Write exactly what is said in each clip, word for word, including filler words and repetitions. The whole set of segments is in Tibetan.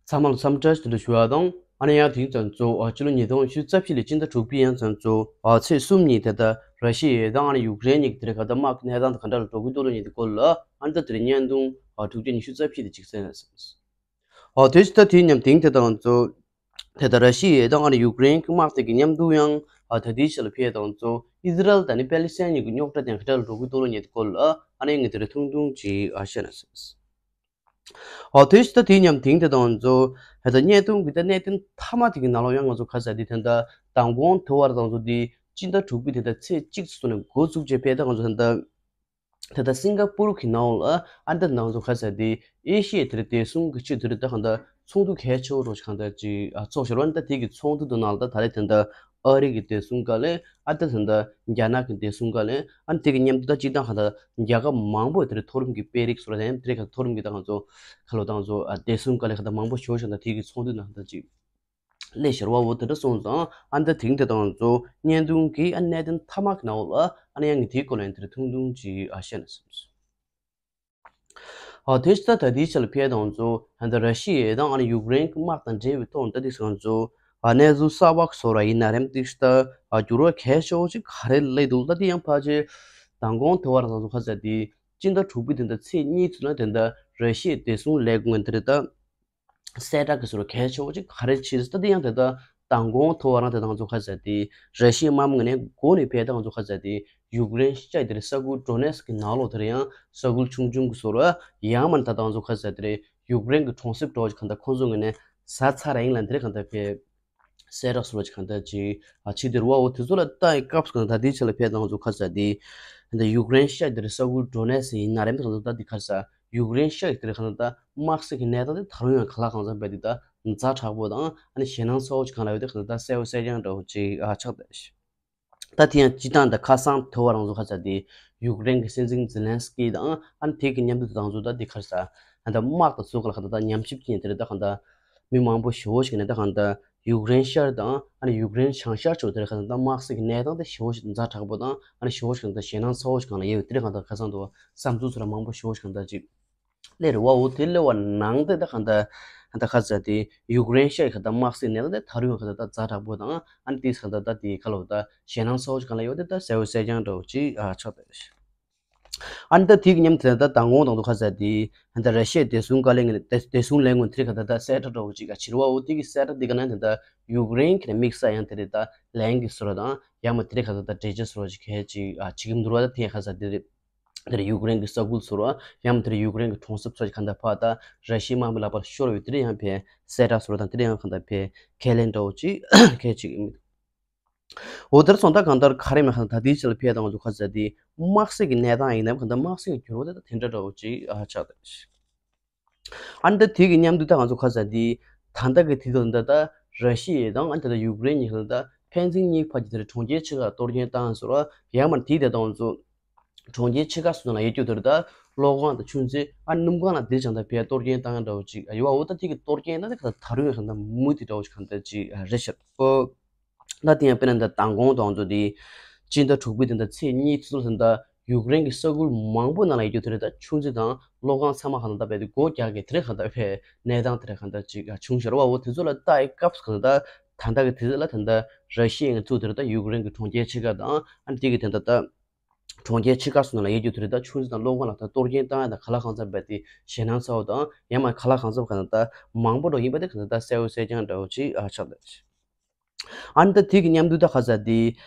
ཚང་མ་ལ་འཚམས་འདྲི་ཞུ་ཞུ་བ་དང་། ཨ་ནི་ཡང་དེང་ཙམ་ཚོ་ཨ་ཕྱི་ལོ་ཉིས་སྟོང་ཉི་ཤུ་རྩ་བཞི་ལོའི་སྤྱི་ཟླ་དྲུག་པའི་ཡང་ཙམ་ཚོ་ཨ་ཚེས་གསུམ་ཉིན་དེ་ལྟར་ར་ཤི་ཡ་དང་ཨ་ནི་ཡུཀ་རེན་གཉིས་ཀྱི་དེ་རིང་ག་ད་དམག་གི་གནས་སྟངས་དེ་ག་འདྲ་ལ་འགྲོ་གི་འདུག་ལབ་མཁན་དེ་སྐོར་ལ། ཨ་ནི་ད་དེ་རིང་བརྙན་ཐུང་ཨ་དྲུག་ཅུ་ཉི་ཤུ་རྩ་བཞི་དེ་གཅིག་གསན་ན་བསམས། ཨ་དེ་ཕྱི་ད་དེའི་མཉམ་དེང་དེ་དང་ཚོ་དེ་ལྟར་ར་ཤི་ཡ་དང་ཨ་ནི་ཡུཀ་རེན་གྱི་དམག་དེ་གི་མཉམ་དུ་ཡང་ཨ་ད་ལྟའི་ཆ་ལ་ཕེབས་དང་ཚོ་ཨི་ཟི་རལ་དང་ནི་པེ་ལི་སི་ཐན་གཉིས་ཀྱི་རྙོག་དྲ་དེ་ག་འདྲ་ལ་འགྲོ་གི་འདུག་ལབ་མཁན་དེ་སྐོར་ལ་ཨ་ནི་ངས་དེ་རིང་ཐུང་ཐུང་ཅིག་ཨ་བཤད་ན་བསམས། ཨོ་དེ་ཕྱི་ད་དེའི་མཉམ་དེང་དེ་དང་ཚོ་ཧེ་ད་བརྙན་ཐུང་གི་ད་གནད་དོན་མཐའ་མ་དེ་གི་ནང་ལོགས་ཡང་ང་ཚོ་ག་ས་དེ་དེ་འདྲ་མདང་དགོང་དེ་བར་དང་ཚོ་དེ་སྤྱི་ཟླ་དྲུག་པའི་དེ་འདྲ་ཚེས་གཅིག་ཚོ་ནས་འགོ་བཙུགས་བྱས་ཕེབས་ད་ང་ཚོ་དེ་འདྲ་དེ་འདྲ་སིང་ག་པུར་གི་ནང་ལ་ཨ་འདི་ནང་ཚོ་ག་ས་དེ་ཨེ་ཤི་ཡའི་དེ་འདྲ་བདེ་སྲུང་གི་ཆེད་དུ་རེད་ད་གང་ད་ཚོགས་འདུ་གལ་ཆེ་བོ་རོ་ཞིག་གང་ད་ཅིག་ཨ་ཚོགས་ཤར་བ་འདི་དེ་གི་ཚོགས་འདུ་དེ་ནང་ལ་ད་ད་རེས་དེ་འདྲ་ཨ་རི་གི་བདེ་སྲུང་བཀའ་བློན། ཨ་ཏི་ད་ལྟ་རྒྱ་ནག་གི་བདེ་སྲུང་བཀའ་བློན། ཨ་ནི་དེ་གི་མཉམ་དུ་ད་སྤྱིར་བཏང་ཁ་ད་རྒྱལ་ཁབ་མང་པོ་དེ་རིང་མཐོ་རིམ་གྱི་དཔོན་རིགས་སུ་ར་དེ་དེ་རིང་ཁ་མཐོ་རིམ་གྱི་ད་ང་ཚོ་ཁ་ལོ་ད་ང་ཚོ་ཨ་བདེ་སྲུང་བཀའ་བློན་ཁ་ད་མང་པོ་ཞེ་པོ་ཞིག་ད་དེ་གི་ཚོགས་འདུ་ནང་ད་ཅིག་སླེབས་ཤར་བ་འོ་དེ་འདྲ་སོང་ཙང་ཨ་ནི་ད་དེང་དེ་ད་ང་ཚོ་བརྙན་ཐུང་གི་ཨ་གནད་དོན་མཐའ་མ་གི་ནང་ལ་ཨ་ནི་ཡང་ངས་དེའི་སྐོར་ལ་ཡང་དེ་རིང་ཐུང་ཐུང་ཅིག་ཨ་བཤད་ན་བསམ་སོང་། ཨ་དེ་ཕྱི་ད་ད་ལྟའི་ཆ་ལ་ཕེབས་དང་ཚོ་ད་ལྟ་ར་ཤི་ཡ་དང་ཨ་ནི་ཡུཀ་རེན་གྱི་དམག་དང་འབྲེལ་བའི་ཐོག་ད་ལྟའི་སང་ཚོ་ཨ་གནས་ཚུལ་གསར་པ་བཟོ་ར་ཡིན་ན་རེམ་ཏིག་ཤི་ད་ཨ་འགྱུར་བ་གལ་ཆེ་བོ་ཅིག་ག་རེ་སླེབས་འདུག་ད་དེ་ཡང་ཕལ་ཆེར་མདང་དགོང་དེ་བར་དང་ཚོ་ཁ་ཟེར་དེ་སྤྱི་ཟླ་དྲུག་པའི་དེ་འདྲ་ཚེས་གཉིས་ཚོ་ན་དེ་འདྲ་ར་ཤི་ཡའི་བདེ་སྲུང་ལས་ཁུངས་དེ་རེད་ད། གསལ་བསྒྲགས་ཀྱི་ཟུར་གལ་ཆེ་བོ་ཅིག་ག་རེ་བྱེད་ཟེར་ད་དེ་ཡང་དེ་ལྟ་མདང་དགོང་ཐོ་བ་རང་དེ་དང་ཚོ་ཁ་ཟེར་དེ་ར་ཤི་ཡའི་དམག་མི་ངོས་ནས་འགོ་ནས་ཕེབས་དང་ཚོ་ཁ་ཟེར་དེ་ཡུཀ་རེན་ཤར་དེར་ས་ཁུལ་ཌོ་ནེ་སི་ཀི་ནང་ལོགས་དེར་ཡང་ས་ཁུལ་ཆུང་ཆུང་གི་ཟུར་ཡང་མ་ད་དང་ཚོ་ཁ་ཟེར་དེ་ཡུཀ་རེན་གྱི་གྲོང་གསེབ་གྲོགས་ཀྱི་གང་ལྟར་ཁོང་ཚོ་ངོས་ནས་ཟ་ཚར་ཡིན་ལ་འདིར་གང་ལྟར་ཕེབས། གསལ་བསྒྲགས་སུ་རོ་ཅིག་གང་ལྟར་ཅིག་ཨ་ཕྱི་དེར་བ་འོ་དེ་ཚོ་ལ་ལྟ་ཡི་སྐབས་སུ་གང་ལྟར་དེའི་ཆེད་ལ་ཕེབས་དང་ཚོ་ཁ་ཟེར་དེ་འདི་ཡུཀ་རེན་ཤར་དེར་ས་ཁུལ་ཌོ་ནེ་སི་ཡིན་ན་རེམ་གང་ལྟར་ད་དེ་ཁ་ཟེར། ཡུཀ་རེན་ཤར་གྱི་དེར་གང་ལྟར་དམག་སྲིད་ཀྱི་གནས་སྟངས་དེ་ད་རུང་ཡང་ག་ལ་གང་འཚམ་པའི་དེ་ད་ཛ་དྲག་པོ་དང་ཨ་ནི་ཞེད་སྣང་ཚ་བོ་ཅིག་གང་ལ་ཡོད་དེ་གང་ལྟར་ད་གསལ་བོ་གསལ་རྐྱང་འདྲ་བོ་ཅིག་ཨ་ཆགས་ཏེ། ད་དེ་ཡང་སྤྱི་བཏང་ད་ཁ་སང་ཐོ་བ་རང་ཚོ་ཁ་ཚ་དེ་ཡུཀ་རེན་གྱི་སྲིད་འཛིན་ཛེ་ལན་སི་ཀི་དང་ཨ་ནི་དེ་གི་མཉམ་དུ་དང་ཚོ་ད་དེ་ཁར་ས་ད་དམག་དང་ཚོ་ག་ལ་གང་ལྟར་ད་ཉམས་ཞིབ་ཀྱི་དེ་རེད་ད་གང་ལྟར་མི་མང་པོ་ཞེ་བོ་ཞིག་ནས་ད་གང་ལྟར་ཡུཀ་རེན་ཤར་དང་ཨ་ནི་ཡུཀ་རེན་བྱང་ཤར་ཕྱོགས་དེར་གང་ལྟར་དམག་སྲིད་ཀྱི་གནས་སྟངས་དེ་ཞེ་བོ་ཞིག་ཛ་དྲག་པོ་དང་ཨ་ནི་ཞེ་བོ་ཞིག་གང་ལྟར་ཞེད་སྣང་ཚ་བོ་ཞིག་གང་ལ་ཡོད་དེ་རེད་གང་ལྟར་ཁ་སང་དུ་བསམ་ཚུལ་ཚོ་ལ་མང་པོ་ཞེ་བོ་ཞིག་གང་ལྟར་ཅིག་སླེབས་རེད་བ། འོ་དེ་སླེབས་པ་ནང་དེ་ད་གང་ལྟར་ད་ཁ་ཚ་དེ་ཡུཀ་རེན་ཤར་གང་ལྟར་དམག་སྲིད་གནས་སྟངས་དེ་ད་རུང་གང་ལྟར་ད་ཛ་དྲག་པོ་དང་ཨ་ནི་དེ་གང་ལྟར་ད་དེ་ག་ལ་བ་ད་ཞེད་སྣང་ཚ་བོ་ཞིག་གང་ལ་ཡོད་དེ་ད་གསལ་བོ་གསལ་རྐྱང་འདྲ་བོ་ཅིག་ཨ་ཆགས་ཏེ། ཨ་ནི་ད་དེ་གི་མཉམ་དེ་ད་མདང་དགོང་དང་དུ་ཁ་ཚ་དེ་ད་ར་ཤི་ཡའི་བདེ་སྲུང་བཀའ་བློན་གྱི་བདེ་བདེ་སྲུང་ལས་ཁུངས་དེ་ག་ད་ད་གསལ་བསྒྲགས་འདྲ་བོ་ཅིག་ག་ཕྱིར་བ་འོ་དེ་གི་གསལ་བསྒྲགས་དེ་ག་ན་དེ་ད་ཡུཀ་རེན་གྱི་དམིགས་བསལ་ཡང་དེ་རེད་ད་ལན་གྱི་ཟུར་དང་ཡང་མ་དེ་རེད་ག་ད་ད་འགྲེལ་བརྗོད་ཟུར་ཅིག་གལ་ཅིག་ཨ་བྱེད་ཀྱི་མི་འདུག་བ། ད་དེ་ག་ཚ་དེ་རེད། དེར་ཡུཀ་རེན་གྱི་ས་ཁུལ་ཚོར་བ་ཡང་མ་དེར་ཡུཀ་རེན་གྱི་གྲོང་གསེབ་ཚོ་གང་ལྟར་ཕར་ད་ར་ཤི་ཡའི་དམག་མི་ལག་པར་ཤོར་ཡོད་དེར་ཡང་ཕེ་གསལ་བསྒྲགས་ཚོར་བ་དང་དེར་ཡང་གང་ལྟར་ཕེ་ཁས་ལེན་འདྲ་བོ་ཅིག་ཁས་ཅིག་ཡིན། འོ་དེར་སོང་ད་གང་ལྟར་ག་རེ་མེད་གང་ལྟར་ད་ལྟའི་ཆ་ལ་ཕེ་དང་འདུག་ཁ་ཟེར་དེ་དམག་སྲིད་ཀྱི་གནས་སྟངས་ཡིན་ནམ་གང་ལྟར་དམག་སྲིད་ཀྱི་འགྱུར་བ་དེ་ད་དེ་འདྲ་འདྲ་བོ་ཅིག་ཨ་ཆགས་ཏེ། ཨ་ནི་ད་དེ་གི་མཉམ་དུ་ད་ང་ཚོ་ཁ་ཟ་དེ་ད་ལྟ་གི་དུས་ཚོད་འདི་ད་ར་ཤི་ཡ་དང་ཨ་ནི་ད་ལྟ་ཡུཀ་རེན་གཉིས་ལ་ད་ཕན་ཚུན་གཉིས་ཕར་གྱི་དེར་གྲོང་ཁྱེར་ཆེ་ཁག་གཏོར་སྐྱོན་བཏང་ཟེར་བ་ཡང་མར་དེའི་དེ་ད་ང་ཚོ་གྲོང་ཁྱེར་ཆེ་ཁག་སོ་ན་ཡོད་རྒྱུ་དེར་ད་གློག་ཁང་དང་ཆུ་མཛོད་ཨ་ནི་སྣུམ་ཁང་ལ་དེ་ཅང་ད་ཕར་གཏོར་སྐྱོན་བཏང་ཡ་འདྲ་བོ་ཅིག་ཡོད་བ། འོ་ད་དེ་གི་གཏོར་སྐྱོན་ད་དེ་ད་ད་རུང་ཡང་ད་མུ་མཐུད་འདྲ་བོ་ཅིག་གང་ལྟར་ཅིག་རེད་ཤག་ཨོ། ད་དེ་ཡང་དཔེར་ན་ད་མདང་དགོང་དང་ཚོ་དེ་སྤྱི་ཟླ་དྲུག་པའི་དེ་ད་ཚེས་གཉིས་ཚོ་ད་ད་ཡུཀ་རེན་གྱི་ས་ཁུལ་མང་པོ་ནང་ལ་ཡོད་རྒྱུ་དེ་རེད་ད་ཆུ་མཛོད་དང་གློག་ཁང་ཚང་མ་གང་ལྟར་རྦད་དེ་སྒོ་རྒྱག་གི་དེ་རེད་གང་ལྟར་ཕར་གནས་སྟངས་དེ་རེད་གང་ལྟར་ཅིག་བྱུང་ཤར་བ། འོ་དེ་ཚོ་ལ་ལྟ་ཡི་སྐབས་གང་ལྟར་ད་ལྟ་གི་དེ་ཚོ་ལ་ད་ད་ར་ཤི་ཡའི་ཚུགས་དེ་རེད་ད་ཡུཀ་རེན་གྱི་གྲོང་ཁྱེར་ཆེ་ཁག་དང་ཨ་ནི་དེ་གི་དེ་ད་ད་གྲོང་ཁྱེར་ཆེ་ཁག་སོ་ན་ལ་ཡོད་རྒྱུ་དེ་རེད་ད་ཆུ་མཛོད་དང་གློག་ཁང་ལ་ད་གཏོར་སྐྱོན་བཏང་ཡ་ད་ག་ལ་གང་འཚམ་རྦད་དེ་ཞེད་སྣང་ཚ་བོ་དང་ཡང་མ་ག་ལ་གང་འཚམ་གང་ལྟར་མང་པོ་འགྲོ་ཡིན་པ་དེ་གང་ལྟར་ད་གསལ་བོ་གསལ་རྐྱང་འདྲ་བོ་ཅིག་ཨ་ཆགས་ད། ཨ་ནི་ད་དེ་གི་མཉམ་དུ་ད་ཁ་ས་དེ་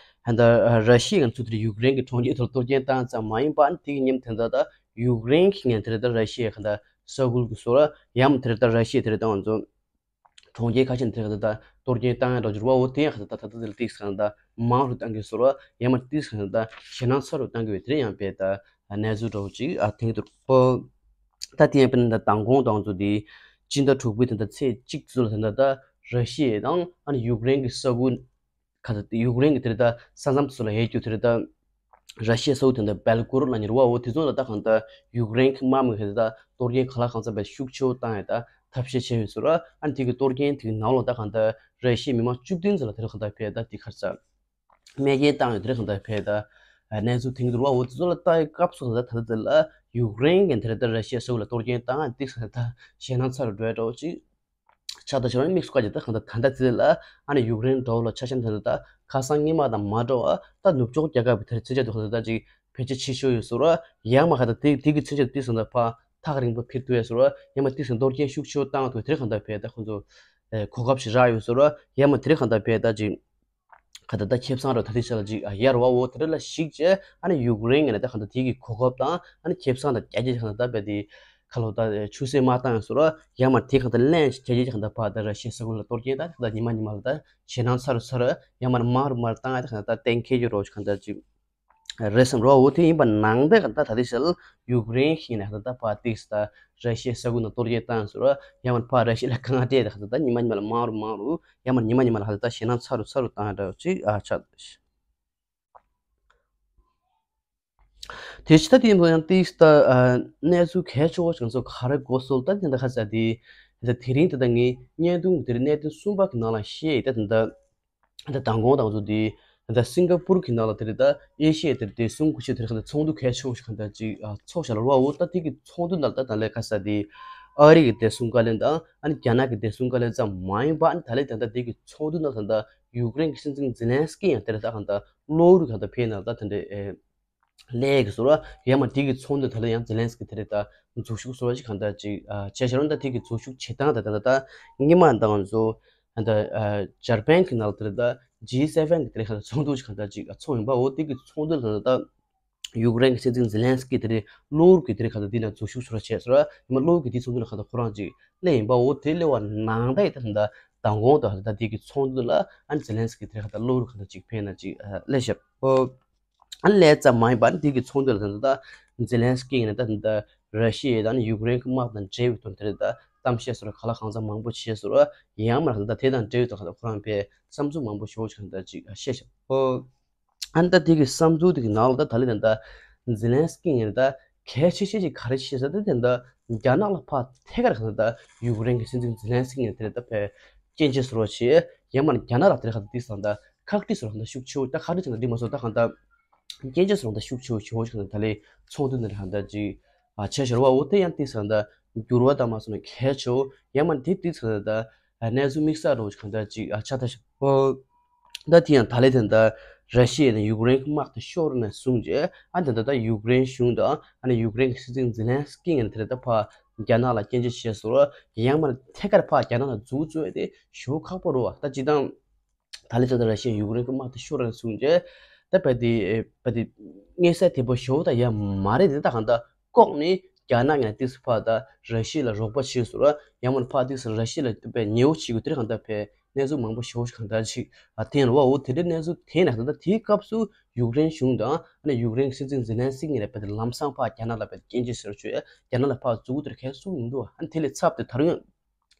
ད་ར་ཤི་ཡའི་ཚུགས་དེར་ཡུཀ་རེན་གྱི་གྲོང་ཁྱེར་དུ་གཏོར་སྐྱོན་བཏང་ཙམ་མ་ཡིན་པ་ཨ་ནི་དེ་གི་མཉམ་དེ་ད་ད་ཡུཀ་རེན་གྱི་ངན་དེར་ད་ར་ཤི་ཡའི་གང་ལྟར་ས་ཁུལ་གྱི་སོ་ར་ཡང་དེར་ད་ར་ཤི་ཡའི་དེར་ད་ང་ཚོ་གྲོང་ཁྱེར་ཁ་ཤས་དེར་གང་ལྟར་ད་གཏོར་སྐྱོན་བཏང་ཡ་འདྲ་འགྱུར་བ། འོ་དེ་ཡང་གང་ལྟར་ད་ད་ད་དེ་ལ་ཏིག་གང་ལྟར་མང་རུ་བཏང་གི་སོ་ར་ཡང་མ་ཏིག་གང་ལྟར་ཞེད་སྣང་ཚ་རུ་བཏང་གི་ཡོད་དེ་ཡང་དཔེ་ད་གནས་ཚུལ་འདྲ་བོ་ཅིག་ཨ་ཐེངས་དུ་ཨོ། ད་དེ་ཡང་དཔེར་ན་ད་མདང་དགོང་དང་ཚོ་དེ་སྤྱི་ཟླ་དྲུག་པའི་དེ་ད་ཚེས་གཅིག་ཚོ་ལ་དེ་འདྲ་ད་ར་ཤི་ཡ་དང་ཨ་ནི་ཡུཀ་རེན་གྱི་ས་ཁུལ་ཁ་ད་ཡུཀ་རེན་གྱི་དེ་རེད་ད་ས་མཚམས་ཚོ་ལ་ཡོད་རྒྱུ་དེ་རེད་ད་ར་ཤི་ཡའི་ས་ཁུལ་དེ་འདྲ་བེལ་ཀོ་རོད་ལ་ཉེ་བ། འོ་དེ་ཚོ་ལ་ད་གང་ལྟར་ཡུཀ་རེན་གྱི་དམག་མི་གི་དེ་ད་གཏོར་སྐྱོན་ག་ལ་གང་འཚམ་བས་ཤུགས་ཆེ་བོ་བཏང་ཡ་ད་ཐབས་ཤེས་བྱས་ཡོད་ཟེར་བ། ཨ་ནི་དེ་གི་གཏོར་སྐྱོན་དེ་གི་ནང་ལོགས་ད་གང་ལྟར་ར་ཤི་ཡའི་མི་མང་བཅུ་བདུན་ཙམ་ལ་དེ་རུ་གང་ལྟར་ཕེབས་ད་དེ་ཁར་ས། རྨས་སྐྱོན་བཏང་ཡོད་དེ་རེད་གང་ལྟར་ཕེབས་ད་གནས་ཚུལ་དེང་དུ་རུ་བ། འོ་དེ་ཚོ་ལ་ལྟ་ཡི་སྐབས་སུ་ད་ད་ད་ལ་ཡུཀ་རེན་གྱི་དེ་རེད་ད་ར་ཤི་ཡའི་ས་ཁུལ་ལ་གཏོར་སྐྱོན་བཏང་ཡ་དེ་ད་ཞེད་སྣང་ཚ་རུ་འགྲོ་ཡ་འདྲ་བོ་ཅིག་ ཆགས་སྡང་བྱེད་རོགས་དམིགས་སུ་བཀར་གྱི་ད་གང་ལྟར་ད་ལྟ་ཚེ་ལ་ཨ་ནི་ཡུཀ་རེན་འགྲོ་ལ་ཆ་ཤས་དེ་ལ་ད་ཁ་སང་སྔོན་མ་དང་མ་འདྲ་བ་ད་ནུབ་ཕྱོགས་རྒྱལ་ཁབ་ཀྱི་དེར་ཚིག་ཆ་དུ་གང་ལྟར་ད་ཅིག་བེད་སྤྱོད་ཆེ་ཤོས་ཡོད་ཟེར་རོ། ཡང་མ་གང་ལྟར་དེ་དེ་གི་ཚིག་ཆ་དུ་དེ་སང་ད་ཕ་ཐག་རིང་པོ་ཕེབས་ཐུབ་ཡོད་ཟེར་རོ། ཡང་མ་དེ་སང་གཏོར་སྐྱོན་ཤུགས་ཆེ་བོ་བཏང་ཐུབ་དེར་གང་ལྟར་བས་ད་ཁོང་ཚོ་གོ་སྐབས་ཤིག་རག་ཡོད་ཟེར་རོ། ཡང་མ་དེར་གང་ལྟར་བས་ད་ཅིག་ག་ད་ལྟ་ཁེ་བཟང་རོ་ད་ལྟའི་ཆ་ལ་ཅིག་ཡར་བ་འོ་དེ་ར་ལ་ཞིག་བྱས་ཨ་ནི་ཡུཀ་རེན་གྱི་ནས་ད་གང་ལྟ་དེ་གི་གོ་སྐབས་དང་ཨ་ནི་ཁེ་བཟང་དང་རྒྱ་རྒྱ་གང་ལྟ་ད་བས་དེ་ཁ་ལོ་ད་ཆུ་སེར་མ་བཏང་ཡང་སོ་ར། ཡང་མ་དེ་གང་ལྟ་ལན་ཞིག་རྒྱ་རྒྱ་གང་ལྟ་ཕ་ད་ར་ཤི་ཡ་ས་ཁུལ་ལ་གཏོར་སྐྱེན་ད་གང་ལྟ་ཉི་མ་ཉི་མ་ལ་ད་ཞེད་སྣང་ཚ་རུ་ཚ་ར། ཡང་མ་མང་རུ་མང་རུ་བཏང་ཡ་ད་གང་ལྟ་གཏན་འཁེལ་རྒྱུ་རོ་གང་ལྟ་ཅིག་རེད་བསམ་རོ། འོ་དེ་ཡིན་པ་ནང་བསྟན་གང་ལྟ་ད་ལྟའི་ཆ་ལ་ཡུཀ་རེན་ཞིག་ནས་གང་ལྟ་ཕ་ཏིག་ས་ད་ར་ཤི་ཡ་ས་ཁུལ་ནང་གཏོར་སྐྱེན་བཏང་ཡང་སོ་ར། ཡང་མ་ཕ་ར་ཤི་ཡ་ལ་གང་སྤྲད་ད་གང་ལྟ་ཉི་མ་ཉི་མ་ལ་མང་རུ་མང་རུ། ཡང་མ་ཉི་མ་ཉི་མ་ལ་ཧ་ལས་ད་ཞེད་སྣང་ཚ་རུ་ཚ་རུ་བཏང་འདྲ་ཅིག་ཨ་ཆགས། དེ་ཕྱི་ད་དེ་ཡིན་ན་ཡང་ཏིས་ད་གནས་ཚུལ་གལ་ཆེ་བོ་ཞིག་ཚོ་ག་རེ་གོ་སོལ་ད་དེ་འདྲ་ཁ་ཚ་དེ་དེ་དེ་རིང་དེ་ད་ངས་བརྙན་ཐུང་དེར་གནད་དོན་གསུམ་པ་གི་ནང་ལ་བཤད་ད་དེ་འདྲ། ད་མདང་དགོང་དང་ཚོ་དེ་ད་སིང་ག་པུར་གི་ནང་ལ་དེ་རེད་ད་ཨེ་ཤི་ཡ་དེར་དེ་སུང་གུ་ཤི་དེར་ཁ་ད་ཚོགས་འདུ་གལ་ཆེ་བོ་ཞིག་ག་ད་ཅིག་ཚོགས་ཤག་ལ་རོ། འོ་ད་དེ་གི་ཚོགས་འདུ་ནང་ད་ད་ལས་ཁ་ས་དེ་ཨ་རི་གི་དེ་སུང་ག་ལེན་དང་ཨ་ནི་རྒྱ་ནག་གི་དེ་སུང་ག་ལེན་ཙམ་མ་ཡིན་པ་ཨ་ནི་ད་ལས་ད་ད་དེ་གི་ཚོགས་འདུ་ནང་ད་ད་ཡུཀ་རེན་གི་སྲིད་འཛིན་ཛེ་ལན་སི་ཀི་ཡང་དེ་རེད་ད་གང་ད་གློ་བུར་གང་ད་ཕེ་ནང་ད་དེ་འདྲའི་ལས་ཀྱི་ཟུར་བ་ཡང་མ་དེ་གི་ཚོགས་འདུ་ད་ལས་ཡང་ཛེ་ལན་སི་ཀི་དེ་རེད་ད་འཛུལ་ཞུགས་ཟུར་བ་ཞིག་གང་ད་ཅིག་བྱས་ཤར་འོན་ད་དེ་གི་འཛུལ་ཞུགས་བྱེད་སྟངས་ད་ད་ད་ད་སྔོན་མ་ད་ང་ཚོ་ད་ཇར་པན་གི་ནང་དེ་རེད་ད་ཇི་སེ་ཝན་གི་དེ་རེད་གང་ད་ཚོགས་འདུ་ཞིག་གང་ད་ཅིག་ཚོགས་ཡིན་པ། འོ་དེ་གི་ཚོགས་འདུ་ད་ད་ད། ཡུཀ་རེན་གྱི་སྲིད་འཛིན་ཛེ་ལན་སི་ཀི་དེ་རེད་གློ་བུར་གྱི་དེ་རེད་ག་ད་དེ་ན་འཛུལ་ཞུགས་ཚུར་བྱས་ཚུར་ཡིན་མ་གློ་བུར་གྱི་དེ་ཚོགས་འདུ་ལ་ག་ད་ཁོ་རང་ཅིག་སླེབས་ཡིན་པ། འོ་དེ་སླེབས་པ་ནང་ད་ཡི་ད་ད་ད་དེ་གི་ཚོགས་འདུ་ལ་ཨ་ནི་ཛེ་ལན་སི་ཀི་དེ་རེད་ག་ད་གློ་བུར་ག་ད་ཅིག་ཕེབས་ན་ཅིག་སླེབས་ཤག་ཨ་ནི་སླེབས་ཙམ་མ་ཡིན་པ་ཨ་ནི་དེ་གི་ཚོགས་འདུ་ལ་ད་ད་ཛེ་ལན་སི་ཀི་ཡིན་ན་ད་ད་ར་ཤི་ཡ་དང་ཡུཀ་རེན་གྱི་དམག་དང་འབྲེལ་བའི་དོན་དེ་རེད་ད་གཏམ་བཤད་ཚུར་ག་ལ་གང་འཚམ་མང་པོ་བྱས་ཚུར་ཡང་མ་ད་ད་དེ་དང་འབྲེལ་བའི་དོན་ག་ད་ཁོ་རང་པའི་བསམ་ཚུལ་མང་པོ་ཞུ་ཅིག་ག་ད་ཅིག་བཤད་ཤག་ཨ་ནི་ད་དེ་གི་བསམ་ཚུལ་དེ་གི་ནང་ལ་ད་ད་ལི་ད་ད་ཛེ་ལན་སི་ཀི་ངེར་ད་གལ་ཆེ་ཤོས་ཅིག་ག་རེ་ཤེས་ས་ད་དེ་ད་རྒྱ་ནག་ལ་ཕར་ཐད་ཀར་ག་ད་ད་ཡུཀ་རེན་གི་སྲིད་འཛིན་ཛེ་ལན་སི་ཀི་ངེར་དེ་ད་ཕར་སྐྱོན་བརྗོད་ཟེར་བ་བྱས་ཡང་མ་རྒྱ་ནག་ལ་དེ་ག་ད་དེ་ས་ད་ཁག་དཀྲི་ཟེར་བ་ད་ཤུགས་ཆེ་བོ་ད་ཁག་དཀྲི་ཟེར་ན་འདི་མ་སོང་ད་ག་ད་སྐྱོན་བརྗོད་ཟེར་བ་ད་ཤུགས་ཆེ་བོ་ཆེ་བོ་ཞིག་ད་ལི་ཚོགས་འདུ་ནང་ག་ད་ཅིག་བྱས་ཤར་བ། འོ་དེ་ཡང་དེ་ས་ད་འགྱུར་བ་ད་མ་སོང་ན་གལ་ཆེ་བོ་ཡང་མ་དེ་དེ་ས་ད་གནས་ཚུལ་དམིགས་བསལ་རོ་ག་ད་ཅིག་ཆགས་ད་ཤག་ད་དེ་ཡང་ད་ལས་དེ་འདྲ་ར་ཤི་ཡ་ནས་ཡུཀ་རེན་གྱི་དམག་དེ་ཤོར་ནས་བཟུང་རྗེས་ཨ་དེ་འདྲ་ད་ཡུཀ་རེན་གཞུང་དང་ཨ་ནི་ཡུཀ་རེན་གྱི་སྲིད་འཛིན་ཛེ་ལན་སི་ཀི་ཡིན་དེ་འདྲ་ད་ཕར་རྒྱ་ནག་ལ་སྐྱོན་བརྗོད་བྱས་སོང་ར། ཡང་མ་ཐད་ཀར་ཕར་རྒྱ་ནག་ལ་འཛུགས་བཅུག་ཡ་དེ་ཞེ་པོ་ཁག་པོ་རེད་བ། ད་སྤྱིར་བཏང་ད་ལས་དེ་འདྲ་ར་ཤི་ཡ་ཡུཀ་རེན་གྱི་དམག་དེ་ཤོར་ནས་བཟུང་རྗེས་ད་བལ་དེ་བལ་དེ་མངོན་གསལ་དོད་པོ་ཞེ་པོ་ད་ཡ་མ་རེད་དེ། ད་གང་ད་ལྐོག་ནས་རྒྱ་ནག་ངོས་ནས་ཏིག་ཙམ་ཕར་ད་ར་ཤི་ཡ་ལ་རོགས་པ་བྱས་སོང་ར། ཡང་མ་ཕར་ཏིག་ཙམ་ར་ཤི་ཡ་ལ་དཔེ་ཉེ་བོ་བྱེད་དགོས་དེ་འདྲ་གང་ད་བལ་གནས་ཚུལ་མང་པོ་ཞེ་པོ་ཞིག་གང་འདྲ་ཞིག་ཨ་ཐེན་རེད་བ། འོ་དེ་འདྲའི་གནས་ཚུལ་ཐེན་ནས་ད་ལྟ་དེའི་སྐབས་སུ་ཡུཀ་རེན་གཞུང་དང་ཨ་ནི་ཡུཀ་རེན་གྱི་སྲིད་འཛིན་ཛེ་ལན་སི་ཀི་ངོས་ནས་རྦད་དེ་ལམ་སང་ཕར་རྒྱ་ནག་ལ་རྦད་དེ་སྐྱོན་བརྗོད་ཟེར་བྱས་རྒྱ་ནག་ལ་ཕར་འཛུགས་དེར་གས་གསུངས་མི་འདུག་ཨ་ནི་དེ་ལས་ཚབ་སྟེ་ད་རུང་ཡང་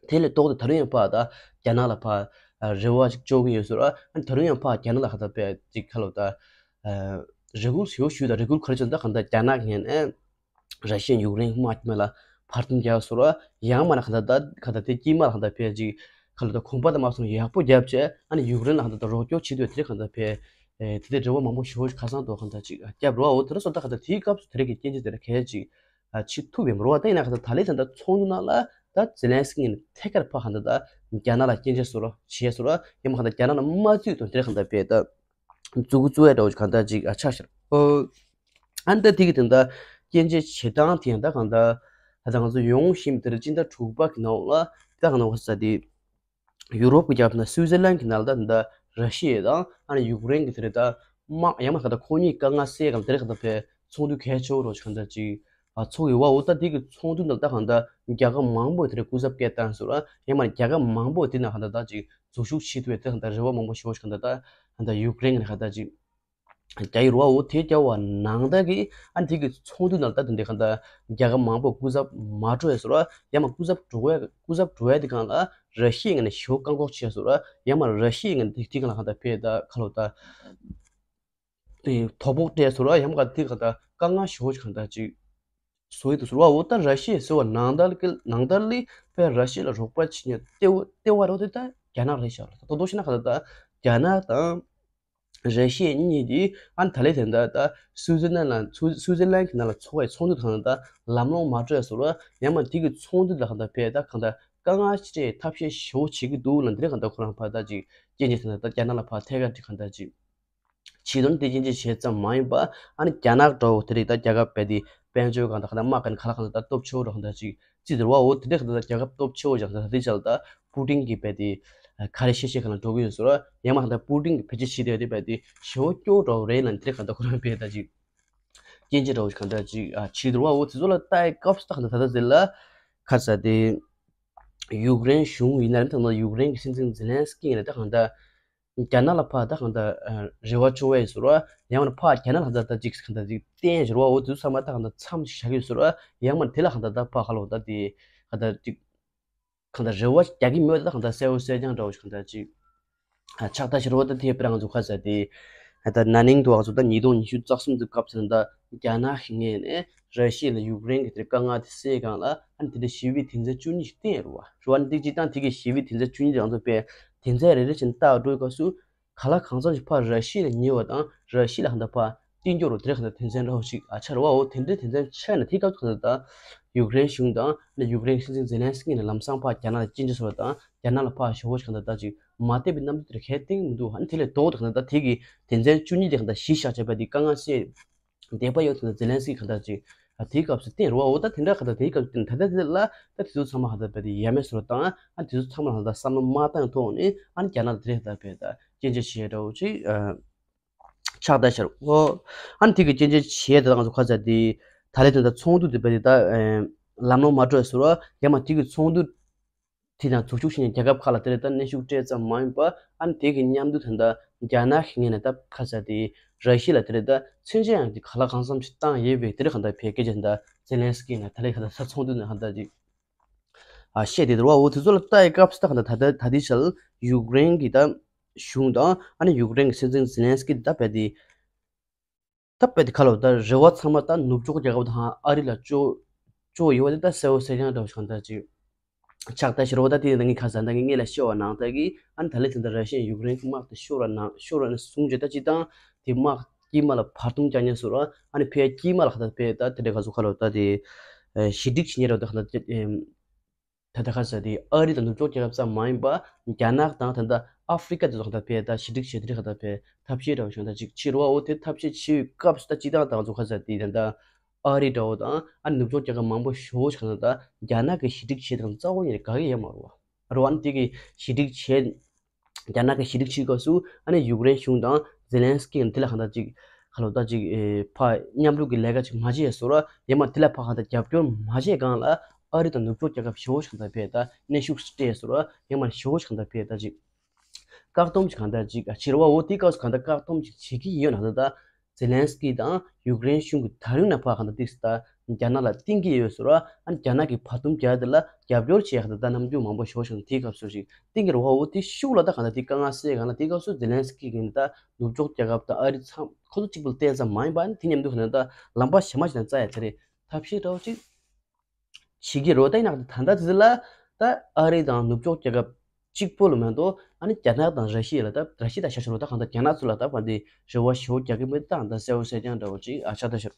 དེ་ལས་ལྡོག་སྟེ་ད་རུང་ཡང་ཕར་ད་རྒྱ་ནག་ལ་ཕར་རེ་བ་ཞིག་བཅོལ་གྱི་ཡོད་ཟེར་བ། ཨ་ནི་ད་རུང་ཡང་ཕར་རྒྱ་ནག་ལ་ག་ད་དཔེ་ཅིག་ཁ་ལོ་ད་རེ་སྐུལ་ཞེ་པོ་ཞུས། ད་རེ་སྐུལ་ག་རེ་བྱས་ད་ག་ད་རྒྱ་ནག་ངོས་ནས། ར་ཤི་ཡ་ཡུཀ་རེན་དམག་དམག་ལ་ཕར་འཐེན་རྒྱག་ཟེར་བ། ཡང་མ་ན་ག་ད་ད་ག་ད་དེ་དཀྱིལ་མ་ལ་ག་ད་ཕལ་ཅིག་ག་ལ་ད་གོམ་པ་ད་མ་སོང་ཡག་པོ་རྒྱབ་བྱས་ཨ་ནི་ཡུཀ་རེན་ལ་ག་ད་ད་རོགས་སྐྱོར་བྱེད་དུས་དེ་ག་ད་ཕལ་དེ་དེ་རེ་བ་མང་པོ་ཞེ་པོ་ཁ་སང་དུ་ག་ད་ཅིག་རྒྱབ་རོགས། འོ་དེ་ར་སོ་ད་ག་ད་དེའི་སྐབས་སུ་དེ་རེ་གི་སྐྱོན་བརྗོད་དེ་ར་གལ་ཅིག་བྱེད་ཐུབ་ཡོད་མ་རེད་བ། ད་ཡིན་ན་ག་ད་ད་ལས་ད་ད་ཚོགས་འདུ་ནང་ལ་ད་ཛེ་ལན་སི་ཀི་ངོས་ནས་ཐད་ཀར་ཕར་ག་ད་ད་རྒྱ་ནག་ལ་སྐྱོན་བརྗོད་ཟེར་བ་བྱས་ཟེར་བ། ཡང་མ་ག་ད་རྒྱ་ནག་ལ་མ་བརྩིས་དོན་དེ་ར་ག་ད་ཕལ་ད། མཛུ་གུ་བཙུགས་ཡ་འདྲ་བོ་ཞིག་གང་ལྟར་ཅིག་ཨ་ཆགས་ཤར། ཨོ། ཨ་ནི་ད་དེ་གི་དེ་འདྲ་སྐྱོན་བརྗོད་བྱེད་སྟངས་དེ་ཡང་ད་གང་ལྟར་ད་ང་ཚོ་ཡོང་བཞིན་པའི་དེར་སྤྱི་ཟླ་དྲུག་པ་གི་ནང་ལ་ད་གང་ལྟར་བ་ས་དེ་ཡུ་རོབ་ཀྱི་རྒྱབ་ན་སུའི་ཛར་ལན་གྱི་ནང་ལ་ད་དེ་འདྲ་ར་ཤི་ཡ་དང་ཨ་ནི་ཡུཀ་རེན་གྱི་དེ་རེད་ད་དམག་ཡང་མ་གང་ལྟར་ཁོ་གཉིས་དཀའ་ངལ་སེལ་གང་དེ་རེད་གང་ལྟར་བས་ཚོགས་འདུ་གལ་ཆེ་བོ་རོ་ཞིག་གང་ལྟར་ཅིག་ཨ་ཚོགས་ཡོད་བ། འོ་ད་དེ་གི་ཚོགས་འདུ་ནང་ད་གང་ལྟར་རྒྱལ་ཁབ་མང་པོ་དེ་རེད་སྐུ་ཚབ་སྐད་བཏང་ཟེར་བ་ཡང་མ་རྒྱལ་ཁབ་མང་པོ་དེ་ནང་གང་ལྟར་ད་ཅིག་འཛུལ་ཞུགས་བྱེད་ཐུབ་པའི་དེ་གང་ལྟར་རེ་བ་མང་པོ་ཞིག་གང་ལྟར་ད་གང་ལྟར་ཡུཀ་རེན་གྱི་གང་ལྟར་ཅིག་རྒྱ་ཡིར་བ། འོ་དེ་རྒྱ་བ་ནང་ལྟར་གྱི་ཨ་དེ་གི་ཚོགས་འདུ་ནང་ལ་ད་དེ་འདྲའི་གང་ལྟར་རྒྱལ་ཁབ་མང་པོ་སྐུ་ཚབ་མ་འགྲོ་ཡ་ཟེར་བ་ཡང་མ་སྐུ་ཚབ་འགྲོ་ཡ་སྐུ་ཚབ་འགྲོ་ཡ་དེ་གང་ལ་ར་ཤི་ཡའི་ངོས་ནས་ཞེ་པོ་བཀག་འགོག་བྱས་ཟེར་བ་ཡང་མ་ར་ཤི་ཡའི་ངོས་ནས་དེ་གང་ལ་གང་ལྟར་བས་ད་ཁ་ལོ་ད་དེ་དོ་ཕོག་སྤྲད་ཟེར་བ་ཡང་མ་ག་དེ་གང་ལྟར་དཀའ་ངལ་ཞེ་པོ་ཞིག་གང་ལྟར་ཅིག་བཟོ་ཡི་འདུག་ཟེར་བ། འོ་ད་ར་ཤི་ཡ་ཟེར་བ་ནང་ལྟར་གྱི་ནང་ལྟར་ལས་བས་ར་ཤི་ཡ་ལ་རོགས་པ་བྱེད་མཁན་ལྟེ་བ་ལྟེ་བ་རོ་དེ་ད་རྒྱ་ནག་རེད་ཤག་ལ་ད་དོ་དོ་ཤི་ན་ག་ད་ད་རྒྱ་ནག་དང་། ར་ཤི་ཡ་གཉིས་ཀྱིས་ཨ་ནི་ད་ལས་དེ་འདྲ་ད་སུའུ་ཙི་ལན་ལ་སུའུ་ཙི་ལན་གྱི་ནང་ལ་འཚོགས་པའི་ཚོགས་འདུ་དང་ད་ལམ་ལྷོང་མ་སྤྲོད་ཟེར་བ་ཡང་མ་དེ་གི་ཚོགས་འདུ་ལ་གང་ལྟར་བས་ད་གང་ལྟར་ དཀའ་ངལ་ཞིག་སྤྲད་ཐབས་ཤེས་ཞེ་པོ་བྱེད་ཀྱི་འདུག་ལབ་འདི་རེད། གང་ལྟར་ཁོ་རང་ཕར་ད་ཅིག་སྐྱེན་ཅིག་ཐོན་ད་རྒྱ་ནག་ལ་ཕར་ཐད་ཀར་ཅིག་གང་ལྟར་ཅིག་བྱེད་དོན་དེ་སྐྱེན་ཅིག་བྱས་ཙམ་མ་ཡིན་པ། ཨ་ནི་རྒྱ་ནག་འདྲ་བོ་དེ་རིགས་ད་རྒྱ་གར་བས་དེ་དཔལ་འབྱོར་གང་ལྟར་གང་ལྟར་དམག་གི་ཁ་ལག་གང་ལྟར་ད་སྟོབས་ཆེ་བོ་འདྲ་གང་ལྟར་ཅིག་རྩིས་འདུག་བ། འོ་དེ་འདྲ་གང་ལྟར་རྒྱལ་ཁབ་སྟོབས་ཆེ་བོ་ཞིག་ད་དེ་ཆ་ལ་ད་པུ་ཏིན་གྱིས་བས་དེ་ག་རེ་བཤད་བཤད་གང་ལ་འགྲོ་གི་ཡོད་ཟེར་བ། ཡང་མ་གང་ལྟར་པུ་ཏིན་གྱིས་བེད་སྤྱོད་བྱེད་བསྡད་དེ་བས་དེ་ཞེ་པོ་སྐྱོ་བོ་འདྲ་བོ་རེད་ལབ་དེ་གང་ལྟར་ཁོ་རང་བས་ད་ཅིག་སྐྱེན་ཅིག་འདྲ་བོ་ཞིག་གང་ལྟར་ཅིག་ཨ་བྱེད་འདུག་བ། འོ་དེ་ཚོ་ལ་ལྟ་ཡི་སྐབས་སུ་ད་གང་ལྟར་ད་དེ་ལ་ཁ་ས་དེ་ཡུཀ་རེན་གཞུང་ཡིན་ན་རེད། ད་ཡུཀ་རེན་གྱི་སྲིད་འཛིན་ཛེ་ལན་སི་ཀི་ཡིན་ན་ད་གང་ལྟར་རྒྱ་ནག་ལ་ཕར་ད་གང་ལྟར་རེ་བ་བཅོལ་བའི་ཟུར་བ། ཡང་ན་ཕར་རྒྱ་ནག་ལ་གང་ལྟར་ད་ཅིག་གང་ལྟར་ཅིག་བརྟེན་ཟུར་བ། འོ་དུས་ཚང་མ་ད་གང་ལྟར་མཚམས་ཤིག་བཞག་གི་ཟུར་བ། ཡང་མ་དེ་ལ་གང་ལྟར་ད་ཕར་ཁ་ལོ་ད་དེ་གང་ལྟར་ཅིག་གང་ལྟར་རེ་བ་རྒྱག་གི་མེད་པ་ད་གང་ལྟར་གསལ་བོ་གསལ་རྐྱང་འདྲ་བོ་ཞིག་གང་ལྟར་ཅིག་ཕྱག་ལྟ་ཞིག་རེད་བ། ད་དེ་དཔེར་ན་ང་ཚོ་ཁ་ས་དེ་ད་ན་ནིང་དུ་ང་ཚོ་ད་ཉིས་སྟོང་ཉི་ཤུ་རྩ་གསུམ་དུ་སྐབས་དེ་ད་རྒྱ་ནག་གི་ངོས་ནས་ར་ཤི་ཡ་ལ་ཡུཀ་རེན་གྱི་དེ་དཀའ་ངལ་དེ་སེལ་སྒང་ལ་ཨ་ནི་དེ་འདྲ་ཞི་བའི་དོན་ཚན་བཅུ་གཉིས་ཤིག་བཏིང་རེད་བ། རེད་བ། ཨ་ནི་དེ་སྤྱིར་བཏང་དེ་གི་ཞི་བའི་དོན་ཚན་བཅུ་གཉིས་དེ་ང་ཚོ་དཔེ་དོན་ཚན་རེ་རེ་བཞིན་བལྟ་འགྲོ་བའི་སྐབས་སུ་གང་ལ་གང་འཚམ་ཞིག་ཕར་ར་ཤི་ཡ་ལ་ཉེ་བ་དང་ར་ཤི་ཡ་ལ་གང་ལྟར་ཕར་བརྟེན་འགྱུར་རོ། དེ་རེད། གང་ལྟར་དོན་ཚན་འདྲ་བོ་ཞིག་ཨ་ཆགས་རེད་བ། འོ་དེ་འདྲའི་དོན་ཚན་ཆགས་ན་དེའི་སྐབས་སུ་གང་ལྟར་ད་ཡུཀ་རེན་གཞུང་དང་ནི་ཡུཀ་རེན་གྱི་སྲིད་འཛིན་ཛེ་ལན་སི་ཀི་ནས་ལམ་སང་ཕར་རྒྱ་ནག་ལ་སྐྱོན་བརྗོད་བཟོ་བ་དང་རྒྱ་ནག་ལ་ཕར་ཞེ་པོ་ཞིག་གང་ལྟར་ད་ཅིག་མ་བསྡད་པའི་རྣམ་འགྱུར་དེ་གང་ཡང་བསྟན་གྱི་མི་འདུག་ཨ་ནི་དེ་ལས་ལྡོག་སྟེ་གང་ལྟར་ད་དེ་གི་དོན་ཚན་བཅུ་གཉིས་དེ་གང་ལྟར་གཞི་བཞག་བྱས་པ་དེ་དཀའ་ངལ་སེལ་བསྡད་པ་ཡོད་དེ་ཛེ་ལན་སི་ཀི་གང་ལྟར་ཅིག་ཨ་དེའི་སྐབས་སུ་བསྟན་རེད་བ། འོ་ད་དེ་འདྲ་གང་ལྟར་དེའི་སྐབས་སུ་བསྟན་ད་ལྟ་དེ་ལ་ད་དེ་ཚོ་ཚང་མ་གང་ལྟར་བས་དེ་ཡ་མེད་བཟོ་བ་དང་ཨ་དེ་ཚོ་ཚང་མ་གང་ལྟར་བསམ་བློ་མ་བཏང་ཐོག་ནས་ཨ་ནི་རྒྱ་ནག་ལ་དེ་རེད་ད་བས་ད་སྐྱོན་བརྗོད་བྱས་འདྲ་བོ་ཅིག་ཨ། ཕྱག་ལྟ་ཤར་འོ། ཨ་ནི་དེ་གི་སྐྱོན་བརྗོད་བྱས་དེ་ང་ཚོ་ཁ་ཚ་དེ་ད་ལས་དེ་ད་ཚོགས་འདུ་དེ་བས་དེ་ད་ལམ་ལྷོང་མ་འགྲོ་ཟེར་བ་ཡང་མ་དེ་གི་ཚོགས་འདུ་དེ་དང་འཛུགས་ཞུགས་བྱས་ནས་རྒྱལ་ཁབ་ཁག་ལ་དེ་ལས་ད་གནོན་ཤུགས་སྤྲད་ཙམ་མ་ཡིན་པ་ཨ་ནི་དེ་གི་མཉམ་དུ་ད་ད་རྒྱ་ནག་གི་ངོས་ནས་ད་ཁ་ཚ་དེ་ར་ཤི་ཡ་ལ་དེ་ལས་ད་མཚོན་ཆ་ཡང་དེ་ག་ལ་གང་འཚམ་ཞིག་བཏང་ཡོད་པའི་དེ་ལས་གང་ལྟར་བས་སྐད་ཆ་ད་ཛེ་ལན་སི་ཀི་ནས་ད་ལས་ག་ད་ཚོགས་འདུ་ནས་གང་ལྟར་ཅིག་ཨ་བཤད་དེ་འདུག་བ། འོ་དེ་ཚོ་ལ་ལྟ་ཡི་སྐབས་སུ་ད་གང་ལྟར་ད་ད་ད་དེ་ཆ་ལ་ཡུཀ་རེན་གྱི་ད་གཞུང་དང་ཨ་ནི་ཡུཀ་རེན་གྱི་སྲིད་འཛིན་ཛེ་ལན་སི་ཀི་ད་བས་དེ་ད་བས་དེ་ཁ་ལོ་ད་རེ་བ་ཚང་མ་ད་ནུབ་ཕྱོགས་རྒྱལ་ཁབ་དང་ཨ་རི་ལ་བཅོལ་བཅོལ་ཡོད་བ་དེ་ད་གསལ་བོ་གསལ་རྐྱང་འདྲ་བོ་ཞིག་གང་ལྟར་ཅིག་ཕྱག་ལྟ་ཤར་བ་ད་དེ་ད་ངས་ཁ་ས་ད་ངས་ངེད་ལ་ཤོད་བ་ནང་ལྟར་གྱི་ཨ་ནི་ད་ལས་དེ་འདྲ་ར་ཤི་ཡ་ཡུཀ་རེན་གྱི་དམག་དེ་ཤོར་བ་ནང་ཤོར་བ་ནས་བཟུང་རྗེས་ད་ཅི་དང་དེ་དམག་དཀྱིལ་མ་ལ་བར་འདུམ་རྒྱག་ཉེན་བཟོ་ར་ཨ་ནི་ཕའི་དཀྱིལ་མ་ལ་ཁ་ད་ཕའི་ད་དེ་འདྲ་ག་ཚོད་ཁ་ལོ་ད་དེ་ཞི་འགྲིག་བྱེད་ཉེན་ར་ད་ཁ་ད་ད་ད་ཁ་ས་དེ་ཨ་རི་དང་ནུབ་ཕྱོགས་རྒྱལ་ཁབ་ཙམ་མ་ཡིན་པ་རྒྱ་ནག་དང་ད་ལྟ་ཨ་ཧྥི་རི་ཀ་དེ་ཚོ་ཁ་ད་ཕའི་ད་ཞི་འགྲིག་བྱེད་དེ་ཁ་ད་ཕའི་ཐབས་ཤེས་འདྲ་བ་ཞིག་ད་ཅིག་ཕྱིར་བ། འོ་དེ་ཐབས་ཤེས་ཕྱིར་སྐབས་སུ་ད་ཅི་དང་ད་ང་ཚོ་ཁ་ས་དེ་ད་ད་ཨ་རི་འདྲ་བོ་དང་ཨ་ནི་ནུབ་ཕྱོགས་རྒྱལ་ཁབ་མང་པོ་ཞེ་པོ་ཞིག་གང་ལྟར་རྒྱ་ནག་གི་ཞི་འགྲིག་བྱེད་སྟངས་རྩ་བ་ཉིད་ནས་དགའ་གི་ཡོད་མ་རེད་བ། རེད་བ། ཨ་ནི་དེ་གི་ཞི་འགྲིག་བྱེད་རྒྱ་ནག་གི་ཞི་འགྲིག་བྱེད་སྐབས་སུ་ཨ་ནི་ཡུཀ་རེན་གཞུང་དང་ཛེ་ལན་སི་ཀི་དེ་ལ་གང་ལྟར་ཅིག་ག་ལོ་ད་ཅིག་ཨེ་ཕ་མཉམ་རུབ་ཀྱི་ལས་ཀ་ཅིག་མ་བྱས་སོ་ར་ཡང་མ་དེ་ལ་ཕ་གང་ལྟར་རྒྱབ་སྐྱོར་མ་བྱས་སྒང་ལ་ཨ་རི་དང་ནུབ་ཕྱོགས་རྒྱལ་ཁབ་ཞེ་པོ་ཞིག་གང་ལྟར་བས་ད་གནོན་ཤུགས་སྤྲད་སོ་ར་ཡང་མ་ཞེ་པོ་ཞིག་གང་ལྟར་བས་ད་ཅིག་བཀག་སྡོམ་ཅིག་གང་ལྟར་ཅིག་ཕྱིར་བ། འོ་དེའི་སྐབས་སུ་གང་ལྟར་བཀག་སྡོམ་ཅིག་བྱེད་ཀྱི་ཡོད་ན་ད་ད་ཛེ་ལན་སི་ཀི་དང་ཡུཀ་རེན་གཞུང་གིས་ད་རིང་ནས་ཕར་གང་ལྟར་ཏིག་ཙམ་ད་རྒྱ་ནག་ལ་བསྟུན་གྱི་ཡོད་ཟེར་བ། ཨ་ནི་རྒྱ་ནག་གི་བར་འདུམ་རྒྱག་དེ་ལ་རྒྱབ་སྐྱོར་བྱེད་ཡག་ད་ད་རྣམ་འགྱུར་མང་པོ་ཞེ་པོ་ཞིག་དེའི་སྐབས་སུ་ཞིག་བསྟན་གྱི་རེད་བ། འོ་དེ་ཤུགས་ལ་ད་གང་ལྟར་དེ་དཀའ་ངལ་སེལ་གང་ལ་དེའི་སྐབས་སུ་ཛེ་ལན་སི་ཀི་གིས་ནི་ད་ནུབ་ཕྱོགས་རྒྱལ་ཁབ་དང་ཨ་རི་ཚང་ཁོ་ཚོ་གཅིག་པུ་ལ་བལྟས་ཙམ་མ་ཡིན་པ་ཨ་ནི་དེ་མཉམ་དུ་གང་ལྟར་ད་ལམ་པ་གཞན་མ་ཞིག་དང་བཙལ་ཡག་དེ་རེད། ཐབས་ཤེས་འདྲ་བོ་ཅིག་བྱེད་ཀྱི་རེད་བ། ད་ཡིན་ནའང་ད་ལྟ་དེ་ལ་ད་ཨ་རི་དང་ནུབ་ཕྱོགས་རྒྱལ་ཁབ་གཅིག་པོ་ལ་མ་གཏོགས་ཨ་ནི་རྒྱ་ནག་དང་ར་ཤི་ཡ་ལ་ད་ར་ཤི་ཡ་ད་ཤ་ཤ་རོ་ད་གང་ལྟར་རྒྱ་ནག་ཚོ་ལ་ད་བར་འདི་རེ་བ་ཞེ་པོ་རྒྱག་གི་མེད། ད་གང་ལྟར་གསལ་བོ་གསལ་རྐྱང་འདྲ་བོ་ཅིག་ཨ་ཆགས་ད་ཤར།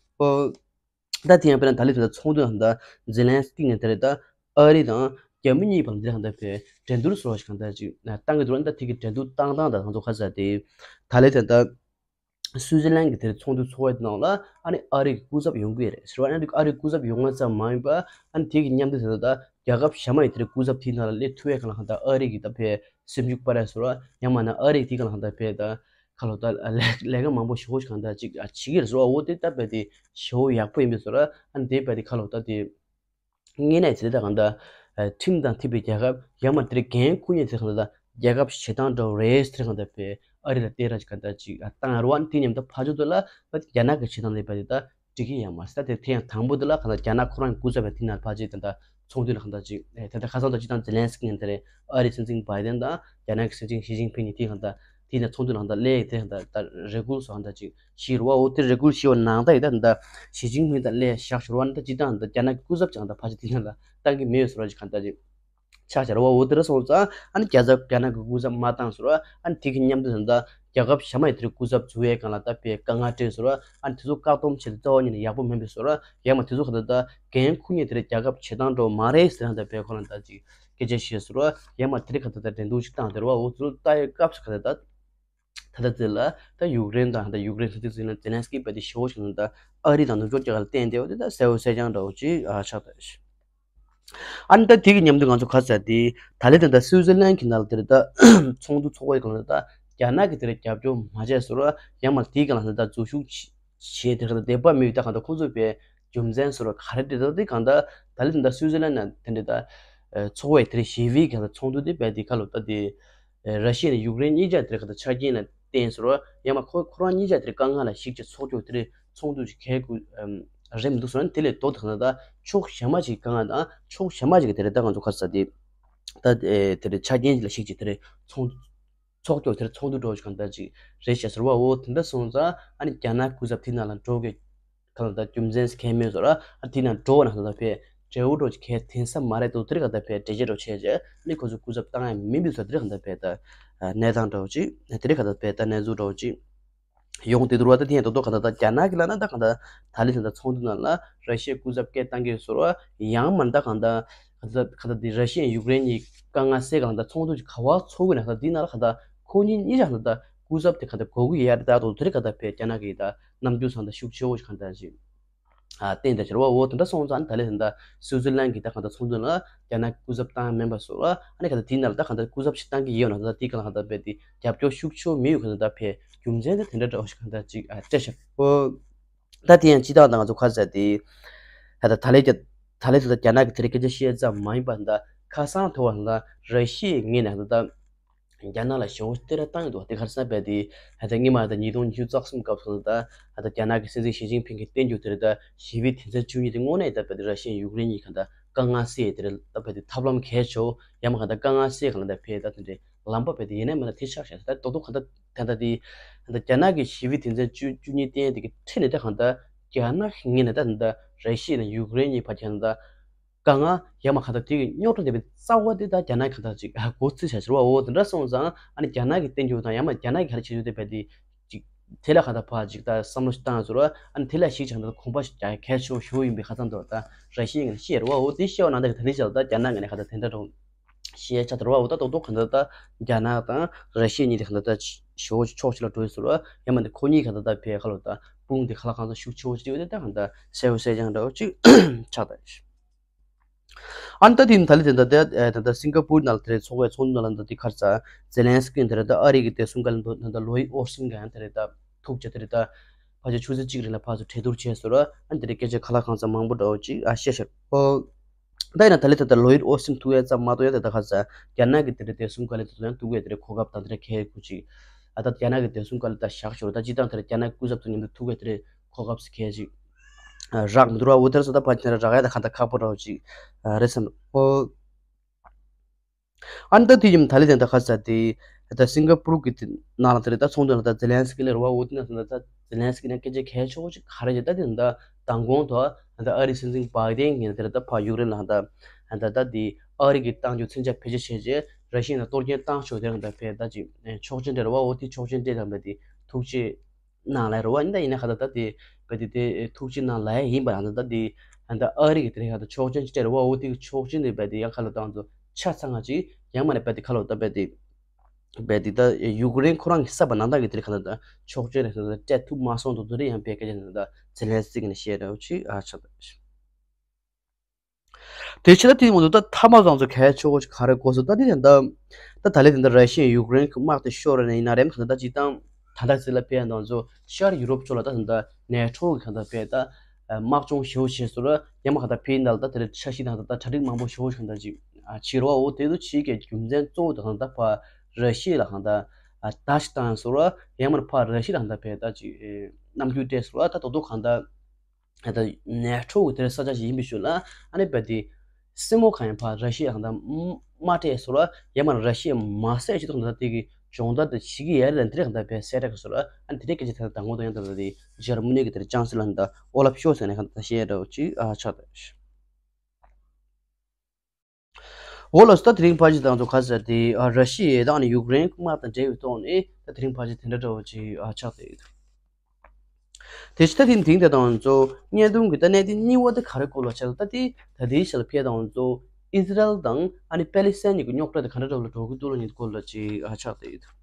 ད་དེ་ཡང་དཔེར་ན་ད་ལི་དེ་ད་ཚོགས་འདུ་ནང་ད་ཛེ་ལན་སི་ཀི་ངས་ད་རེད་ད་ཨ་རི་དང་རྒྱ་མི་གཉིས་བར་འདིར་གང་ལྟར་བས་འགྲན་བསྡུར་བཟོ་བ་ཞིག་གང་ལྟར་ཅིག་བཏང་གི་འདུག་ད་དེ་གི་འགྲན་བསྡུར་བཏང་སྟངས་དང་ང་ཚོ་ཁ་ས་དེ་ད་ལི་དེ་ད་སུའི་ཙི་ལན་གྱི་དེར་ཚོགས་འདུ་ཚོགས་པའི་ནང་ལ་ཨ་ནི་ཨ་རི་གི་སྐུ་ཚབ་ཡོང་གི་རེད་ཟེར་བ། ཨ་ནི་ཨ་རི་སྐུ་ཚབ་ཡོང་བ་ཙམ་མ་ཡིན་པ་ཨ་ནི་དེ་གི་མཉམ་དུ་དེ་ད་རྒྱལ་ཁབ་གཞན་མ་ཡི་དེར་སྐུ་ཚབ་དེའི་ནང་ལ་སླེབས་ཐུབ་པའི་གང་ལ་གང་ལྟར་ཨ་རི་གི་ད་བས་སེམས་ཤུགས་སྤར་ཡ་ཟེར་བ། ཡང་མ་ན་ཨ་རི་དེ་གང་ལ་གང་ལྟར་བས་ད་ཁ་ལོ་ད་ལས་ལས་ཀ་མང་པོ་ཞེ་པོ་ཞིག་གང་ལྟར་ཅིག་ཨ་བྱེད་ཀྱི་རེད་ཟེར་བ། འོ་དེ་ད་བས་དེ་ཞེ་པོ་ཡག་པོ་ཡིན་པའི་ཟེར་བ། ཨ་ནི་དེ་བས་དེ་ཁ་ལོ་ད་དེ། ངས་ནས་ཚེ་ད་གང་ལྟར་ཁྲིམས་དང་མཐུན་པའི་རྒྱལ་ཁབ་ཡང་མ་དེར་འགན་འཁུར་མཁན་ཚེ་གང་ལྟར་རྒྱལ་ཁབ་བྱེད་སྟངས་འདྲ་བོ་རེད་ཟེར་གང་ལྟར་བས་ཨ་རི་ལ་བལྟས་ར་ཅིག་གང་ལྟར་ཅིག་བཏང་རུ་བ་དེ་མཉམ་དུ་ཕ་ཇོ་དུ་ལ་རྒྱ་ནག་གི་བྱེད་སྟངས་ལས་པ་དེ་ད་འགྲིག་གི་ཡང་མ་ཟད་དེ་དེ་ཡང་དང་པོ་དེ་ལ་གང་ལྟར་རྒྱ་ནག་ཁོ་རང་གི་སྐུ་ཚབ་པའི་དེ་ན་ཕ་ཇེ་དེ་ད་ཚོགས་འདུ་ལ་གང་ལྟར་ཅིག་དེ་ད་ཁ་སང་ད་ཅི་དང་ཛེ་ལན་སི་ཀི་ཡང་དེ་རེད། ཨ་རིའི་སྲིད་འཛིན་བྷའི་ཏན་དང་རྒྱ་ནག་གི་སྲིད་འཛིན་ཞི་ཅིན་ཕིང་གཉིས་དེ་གང་ལྟར་དེ་ན་ཚོགས་འདུ་ནང་ད་སླེབས་དེ་གང་ལྟར་ད་རེ་སྐུལ་སོགས་གང་ལྟར་ཅིག་ཞིག་རུ་བ། འོ་དེ་རེ་སྐུལ་ཞེས་པ་ནང་ད་ཡི་ད་ད་ཞི་ཅིན་ཕིང་ད་ལས་ཞག་ཞུ་བ་ནི་ད་ཅི་ད་ད་རྒྱ་ནག་གི་སྐུ་ཚབ་ཅང་ད་ཕ་ཅི་དེ་ན་ལ་བཏང་གི་མེད་ཟེར་བ་ཅིག་གང་ལྟར་ཅིག་ཆགས་ཆགས་རུ་བ། འོ་དེ་ར་སོང་ཙང་ཨ་ནི་རྒྱ་ཚབ་རྒྱ་ནག་གི་སྐུ་ཚབ་མ་བཏང་ཟེར་བ། ཨ་ནི་དེ་གི་མཉམ་དུ་ད་ད་རྒྱལ་ཁབ་གཞན་མ་ཡི་དེར་སྐུ་ཚབ་འཛུལ་བའི་སྒང་ལ་ད་བས་དཀའ་ངལ་སྤྲད་ཟེར་བ། ཨ་ནི་དེ་ཚོ་བཀག་སྡོམ་བྱེད་དུ་རྩ་བ་ཉིད་ནས་ཡག་པོ་མིན་པའི་ཟེར་བ། ཡང་མ་དེ་ཚོ་ག་ད་ད་འགན་འཁུར་མཁན་དེ་ར་རྒྱལ་ཁབ་བྱེད་སྟངས་འགྲོ་མ་རེད་ཟེར་ན་ད་བས་ཁོ་ན་ད་ཅིག་ སྐད་ཆ་བཤད་ཟེར་བ། ཡང་མ་དེ་རིང་ག་ད་ད་འགྲན་བསྡུར་ཞིག་བཏང་དེ་རེད་བ། འོ་ཚུར་ལྟ་ཡའི་སྐབས་སུ་ག་ད་ད་ད་ད་དེ་ལ་ད་ཡུཀ་རེན་དང་ད་ཡུཀ་རེན་སྲིད་འཛིན་ཟེར་ན་ཛེ་ལན་སི་ཀི་བས་དེ་ཞེ་པོ་ཞིག་ན་ད་ཨ་རི་དང་ནུབ་ཕྱོགས་རྒྱལ་ཁབ་ལ་བརྟེན་བསྡད་ཡོད་དེ་ད་གསལ་བོ་གསལ་རྐྱང་འདྲ་བོ་ཅིག་ཨ་ཆགས་ད། ཨ་ནི་ད་དེ་གི་མཉམ་དུ་ང་ཚོ་ག་ཟེར་དེ་ད་ལན་དེ་ད་སུའི་ཙི་ལན་གྱི་ནང་ལ་དེ་རེད་ད་ཚོགས་འདུ་ཚོགས་པའི་སྒང་ལ་ད་རྒྱ་ནག་གི་དེ་རེད་རྒྱབ་སྐྱོར་མ་བྱས་ཟེར་བ། ཡང་མ་དེའི་སྒང་ལ་ད་འཛུལ་ཞུགས་བྱས་དེ་རེད་ད་བསྡད་པ་མི་ཡོད་ད་གང་ད་ཁོང་ཚོས་པའི་རྒྱུ་མཚན་ཟེར་བ་ག་རེ་དེ་ད་དེ་གང་ད་ད་ལན་དེ་ད་སུའི་ཙི་ལན་ན་དེ་འདྲ་ད་ཚོགས་པའི་དེ་རེད་ཞི་བའི་གང་ད་ཚོགས་འདུ་དེ་བས་དེ་ག་ལོ་ད་དེ། ར་ཤི་ཡ་ནས་ཡུཀ་རེན་གཉིས་ཆ་དེར་ག་ད་ཆ་རྐྱེན་ལ་བརྟེན་ཟེར་བ། ཡང་མ་ཁོ་ཁོ་རང་གཉིས་ཆ་དེར་དཀའ་ངལ་ལ་གཞིགས་ཀྱི་ཚོགས་ཆོག་དེར་ཚོགས་འདུ་ཞིག་གལ་དགོས་རེད་མི་འདུག་ཟེར་ན་དེ་ལས་ལྡོག་ཐག་ན་ད་ཕྱོགས་གཞན་མ་ཞིག་དཀའ་ངལ་དང་ཕྱོགས་གཞན་མ་ཞིག་དེར་ད་ང་ཚོ་ག་ས་དེ་ད་དེར་ཆ་རྐྱེན་ལ་གཞིགས་ཀྱི་དེར་ཚོགས་ཚོགས་ཆོག་དེར་ཚོགས་འདུ་འགྲོ་ཞིག་གང་ལྟར་ཅིག་རེད་ཤག་ཟེར་བ། འོ་དེ་འདྲ་སོང་ཙང་ཨ་ནི་རྒྱ་ནག་སྐུ་ཚབ་དེ་ནང་ལ་འགྲོ་དགོས། གང་ལ་ད་རྒྱུ་མཚན་ཁས་མེད་ཟེར་ཨ་དེ་ནང་འགྲོ་བ་ན་ད་ཕེ་འབྲས་བུ་འགྲོ་ཁས་དེང་ས་མ་རེད་དོ་དེ་རིགས་ག་ད་ཕེ་འགྲེལ་བརྗོད་འགྲོ་བྱས་རྗེས་ནི་ཁོ་ཚོ་སྐུ་ཚབ་བཏང་ཡ་མིན་པའི་ཚོ་དེ་རིགས་ག་ད་ཕེ་ད་གནས་སྟངས་འདྲ་བོ་ཅིག་དེ་རིགས་ག་ད་ཕེ་ད་གནས་ཚུལ་འདྲ་བོ་ཅིག་ཡོང་དེ་འདུག་བ། ད་དེ་ཡང་དོ་དོ་ག་ད་ད་རྒྱ་ནག་གི་ལ་ན་ད་ག་ད་ད་ལི་ད་ད་ཚོགས་འདུ་ནང་ལ་ར་ཤི་ཡའི་སྐུ་ཚབ་སྐད་བཏང་གི་ཡོད་ཟེར་བ། ཡང་མ་ད་ག་ད་ག་ད་ག་ད་དེ་ར་ཤི་ཡའི་ཡུཀ་རེན་གྱི་དཀའ་ངལ་སེལ་ག་ད་ཚོགས་འདུ་ཅིག་ག་བ་ཚོགས་དགོས་ན་ག་ད་དེ་ནང་ལ་ག་ད་ཁོ་གཉིས་གཉིས་ཀ་ག་ད་སྐུ་ཚབ་དེ་ག་ད་དགོས་ཀྱི་ཡ་རེད། ད་དོ་དེ་རིགས་ག་ད་ཕེ་རྒྱ་ནག་གི་ད་རྣམ་འགྱུར་སང་ད་ཤུགས་ཆེ་བོ་ཞིག་གང་ལྟར་ཞིག་ཨ་བསྟན་ད་ཤར་བ། འོ་དེ་འདྲ་སོང་ཙང་ད་ལས་དེ་འདྲ་སུའུ་ཙི་ལན་གྱི་ད་གང་ལྟར་ཚོགས་འདུ་ལ་རྒྱ་ནག་སྐུ་ཚབ་བཏང་མེད་པ་སོགས་ལ་ཨ་ནི་གང་ལྟར་དེའི་ནང་ལ་ད་གང་ལྟར་སྐུ་ཚབ་ཞིག་བཏང་གི་ཡོད་ན་ད་དེའི་སྒང་ལ་གང་ལྟར་རྦད་དེ་རྒྱབ་སྐྱོར་ཤུགས་ཆེ་བོ་མི་ཡོད་གང་ལྟར་ད་ཕེ་རྒྱུ་མཚན་དེ་དེ་འདྲ་འདྲ་བོ་ཞིག་གང་ལྟར་ཅིག་ཨ་སྤྲད་ཤག་འོ་ད་དེ་ཡང་སྤྱི་བཏང་ད་ང་ཚོ་ཁ་ཟས་དེ་ད་ད་ད་ལས་ཀྱི་ད་ལས་དེ་ད་རྒྱ་ནག་གི་དེ་རིང་སྐད་ཆ་བཤད་ཙམ་མ་ཡིན་པ་ད་ཁ་སང་ཐོག་ལ་ད་ར་ཤི་ཡའི་ངོས་ནས་ད་ད། རྒྱ་ནག་ལ་ཞེ་པོ་སྟེར་བཏང་ཡོད་འདུག་དེ་ག་རེ་ཟེར་ན་རྦད་དེ་ད་སྔོན་མ་ད་ཉིས་སྟོང་ཉི་ཤུ་རྩ་གསུམ་སྐབས་སུ་ད་ད་རྒྱ་ནག་གི་སྲིད་འཛིན་ཞི་ཅིན་ཕིང་གིས་བསྟན་རྒྱུ་དེར་ད་ཞི་བའི་དེང་ཚན་བཅུ་གཉིས་དེ་དངོས་གནས་ད་རྦད་དེ་ར་ཤི་ཡ་ཡུཀ་རེན་གཉིས་གང་ད་དཀའ་ངལ་སེལ་ཡས་དེར་ད་རྦད་དེ་ཐབས་ལམ་གལ་ཆེ་བོ་ཡང་མ་གང་ད་དཀའ་ངལ་སེལ་གང་ད་ཕེ་ད་དེ་འདྲའི་ལམ་པ་རྦད་དེ་ཡིན་ན་མིན་ན་དེ་ཆགས་ཤག་ད་རྡོག་རྡོག་གང་ད་ད་ད་དེ་ད་རྒྱ་ནག་གི་ཞི་བའི་དེང་ཚན་བཅུ་བཅུ་གཉིས་བསྟན་དེ་གི་ཁྲིད་ནས་ད་གང་ད་རྒྱ་ནག་གི་ངོས་ནས་ད་ད་ར་ཤི་ཡ་ནས་ཡུཀ་རེན་གཉིས་བར་གྱི་གང་ད། དཀའ་ངལ་ཡ་མ་ག་ད་དེ་གི་རྙོག་དྲ་འདེབས་པའི་རྩ་བ་དེ་ད་རྒྱ་ནག་ག་ད་ཅིག་འགོ་ཚུགས་བྱ་ཕྱིར་བ། འོ་དེ་འདྲ་སོང་ཙང་ཨ་ནི་རྒྱ་ནག་གི་བསྟན་རྒྱུ་དང་ཡ་མ་རྒྱ་ནག་གི་ག་རེ་བྱེད་རྒྱུ་དེ་བས་དེ་ཅིག་དེ་ལ་ག་ད་ཕ་ཅིག་ད་བསམ་བློ་ཞིག་བཏང་ཟེར་བ། ཨ་ནི་དེ་ལ་གཞིགས་ཆགས་ད་གོམ་པ་ཞིག་རྒྱག་གལ་ཆེ་བོ་ཞིག་ཡིན་པའི་ཁ་ཚང་དུ་ད་ར་ཤི་ཡ་ངས་བཤད་རེད་བ། འོ་དེ་བཤད་བ་ན་ད་གི་ད་རེས་ཆ་ལ་ད་རྒྱ་ནག་ངས་ནས་ག་ད་དེ་འདྲ་རུང་བཤད་ཆ་དར་བ། འོ་ད་རྡོག་རྡོག་ག་ད་ད་རྒྱ་ནག་དང་ར་ཤི་ཡ་གཉིས་དེ་ག་ད་ད་ཞེ་བོ་ཕྱོགས་གཅིག་ལ་འགྲོ་ཡོད་ཟེར་བ། ཡ་མ་དེ་ཁོ་གཉིས་ག་ད་ད་བས་ཁ་ལོ་ད་དཔུང་དེ་ཁ་ལ་གང་ཚ་ཤུགས་ཆེ་བོ་ཞིག་ཡོད་དེ་ད་ག་ད་གསལ་བོ་གསལ་རྐྱང་འདྲ་བོ་ཅིག་ཆགས་ད། ཨ་ནི་ད་དེ་ནི་ད་ལི་དེ་འདྲ་དེ་ད་ལྟ་སིང་ག་པུར་ནང་ལ་དེ་རེད་ཚོགས་པའི་ཚོགས་འདུ་ནང་ལ་འདི་ཁར་ཚ་ཛེ་ལན་སི་ཀི་དེ་རེད་ད་ཨ་རི་གི་བདེ་སྲུང་བཀའ་བློན་ད་ལྟ་ལོ་ཡིད་ཨོ་སི་ཊིན་ག་ཡང་དེ་རེད་ད་ཐུག་ཅེས་དེ་རེད་ད་ཕལ་ཆེར་ཆུ་ཚོད་གཅིག་རིང་ལ་ཕར་ཚུར་གྲོས་བསྡུར་བྱས་ཟེར་ར། ཨ་ནི་དེ་རེད་སྐད་ཆ་ཁ་ལག་གང་ཚ་མང་པོ་འདྲ་བོ་ཅིག་ཨ་བཤད་ཤག་ཨོ་ད་ཡིན་ན་ད་ལི་ད་ལྟ་ལོ་ཡིད་ཨོ་སི་ཊིན་ཐུག་ཡས་ཙམ་མ་གཏོགས་ཡང་དེ་ད་ཁ་ཚ་རྒྱ་ནག་གི་དེ་རེད་བདེ་སྲུང་བཀའ་བློན་དེ་ཚོ་ཡང་ཐུག་ཡས་དེ་རེད་གོ་སྐབས་དང་དེ་རེད་ཁེ་ཁུ་ཅིག་ཨ་ད་རྒྱ་ནག་གི་བདེ་སྲུང་བཀའ་བློན་ད་བཞག་ཤོར་ད་སྤྱི་བཏང་དེ་རེད་རྒྱ་ནག་གི་སྐུ་ཚབ་ཚོ་མཉམ་དུ་ཐུག་ཡས་དེ་རེད་གོ་སྐབས་སུ་ཁེ་ཅིག་རག་མི་འདུག་ར། འོ་དེར་སོ་ད་ཕ་ཆེན་རག་ཡ་ད་ག་ད་ཁག་པོ་ར་བ་ཅིག་རེད་བསམ། ཨོ། ཨ་ནི་ད་དེ་ཡིན་ད་ལི་དེ་ད་ཁ་ས་དེ་ད་སིང་ག་པུར་གི་དེ་ནང་ལ་དེ་རེད་ད་ཚོགས་འདུ་ལ་ད་ཛེ་ལན་སི་ཀི་ལེར་བ། འོ་དེ་ན་ད་ཛེ་ལན་སི་ཀི་ན་སྐད་ཆ་གལ་ཆེ་བོ་ཅིག་ག་རེ་ཡོད་ད་དེ་ད་མདང་དགོང་ཐོག་ད་ཨ་རི་སྲིད་འཛིན་བྷའི་ཌེན་གྱིས་དེ་རེད་ད་ཕ་ཡུཀ་རེན་ལ་ད་ད་ད་དེ་ཨ་རི་གི་བཏང་རྒྱུ་མཚོན་ཆ་བེད་སྤྱོད་བྱས་རྗེས་ར་ཤི་ཡ་ལ་གཏོར་སྐྱོན་བཏང་ཆོག་དེ་རང་ད་ཕེ་ད་ཅིག་ཆོག་མཆན་སྤྲད་རེད་བ། འོ་དེ་ཆོག་མཆན་སྤྲད་དང་ད་དེ་ཐུགས་རྗེ་གནང་ལ་རེད་བ། ཡིན་ད་ཡིན་ན་ཁ་ད་ད་དེ་བ་དེ་དེ་ཐུགས་རྗེ་གནང་ལ་ཡ་ཡིན་པ་རང་ད་ད་དེ་ད་ཨ་རི་གི་དེ་རིང་ཁ་ད་ཆོག་མཆན་ཅིག་སྤྲད་རེད་བ། འོ་དེ་གི་ཆོག་མཆན་དེ་བ་དེ་ཡང་ཁ་ལོ་བཏང་ཚོ་ཆ་ཚང་ང་ཅིག་ཡང་མ་ནས་བ་དེ་ཁ་ལོ་ད་བ་དེ་བ་དེ་ད་ཡུཀ་རེན་ཁོ་རང་གི་ས་བ་ནང་ད་གི་དེ་རིང་ཁ་ད་ད་ཆོག་མཆན་རེད་ད་སྤྲད་ཐུབ་མ་སོང་དུ་དེ་རིང་ཡང་བ་སྐད་ཆ་ད་ད་ཛེ་ལན་སི་ཀི་ནས་བཤད་རེད་བ་ཅིག་ཨ་ཆ་ད། དེ་ཕྱི་ལ་དེའི་མོ་དུ་ད་ཐ་མ་བཟང་ཚོ་གལ་ཆེ་བོ་ཞིག་ག་རེ་གོ་སོང་ད་དེ་ད་ད་ད་ད་ལེ་དེ་འདྲ་ར་ཤི་ཡ་ཡུཀ་རེན་གི་དམག་དེ་ཤོར་རེ་ནས་ཡིན་ན་རེམ་ག་ད་ད་ཅི་དང་ད་ད་ཟི་ལ་ཕེ་ཡ་དང་ཚོ་ཤར་ཡུ་རོབ་ཕྱོགས་ལ་ད་ད་ནེ་ཊོ་གི་ག་ད་ཕེ་ད་དམག་སྦྱོང་ཞེ་བོ་བྱས་སོ་ར་ཡ་མ་ག་ད་ཕེ་ཡིན་ད་ལ་ད་དེ་རེ་འཆར་གཞི་དང་ད་ད་གྲ་སྒྲིག་མང་པོ་ཞེ་བོ་ཞིག་ག་ད་ཅི་ཕྱི་རོ་འོ་དེ་དུ་ཕྱི་གི་རྒྱུ་མཚན་གཙོ་བོ་ད་ད་ད་ཕ་ར་ཤི་ཡ་ལ་ག་ད་ད་ཞིག་བཏང་སོ་ར་ཡ་མ་ཕ་ར་ཤི་ཡ་ལ་ག་ད་ཕེ་ད་ཅི་རྣམ་འགྱུར་སྤྲད་སོ་ར་ད་དོ་དོ་ག་ད། ད་ནེ་ཊོ་གི་དེར་ས་ཆ་ཞིག་ཡིན་པའི་ཤུལ་ལ་ཨ་ནི་བ་དེ་སྲིན་མོ་གང་ཡིན་ཕ་ར་ཤི་ཡ་གང་ད་མ་སྤྲད་སོ་ར་ཡ་མ་ར་ཤི་ཡ་མ་སྲེད་ཅི་ཐོག་ད་དེ་གི་སྦྱོང་བརྡར་དེ་བྱེད་ཀྱི་ཡ་རེད་ལ་དེ་རེད་གང་ད་བས་སྲེད་ར་གི་སོ་ར་ཨ་ནི་དེ་རེད་སྐད་ཆ་དེ་ད་ངོ་ད་ཡང་ད་ད་དེ་འཇར་མ་ནི་གི་དེར་ཅང་སི་ལ་ད་ཨོ་ལབ་ཤོ་ཟེར་ནས་གང་ད་བཤད་ར་བ་ཅིག་ཨ་ཆགས་ད། འོ་ལགས་སོ། ད་དེ་རིང་ཕལ་ཆེར་དང་ཚོ་ག་ཟེར་ཏེ་ཨ་ར་ཤི་ཡའི་དང་ནི་ཡུཀ་རེན་དམག་དང་འབྲེལ་བའི་ཐོག་ནས་ད་དེ་རིང་ཕལ་ཆེར་དེ་འདྲ་འདྲ་བོ་ཅིག་ཨ་ཆགས་ཏེ་ཡོད། དེ་ཕྱི་ད་དེ་དེང་དེ་དང་ཚོ་བརྙན་ཐུང་གི་ད་གནད་དེ་གཉིས་པ་དེ་ག་རེ་སྐོར་ལ་ཆགས་ད་དེ་ད་དེའི་ཞལ་ཕེ་དང་ཚོ་ ཨི་ཟི་རལ་དང་ཨ་ནི་པེ་ལི་སི་ཐན་གཉིས་ཀྱི་རྙོག་དྲ་དེ་ག་འདྲ་འདྲ་བོ་ལ་འགྲོ་གི་འདུག་ལ་ཉིན་སྐོར་ལ་ཅིག་ཨ་ཆགས་བསྡད་ཡོད།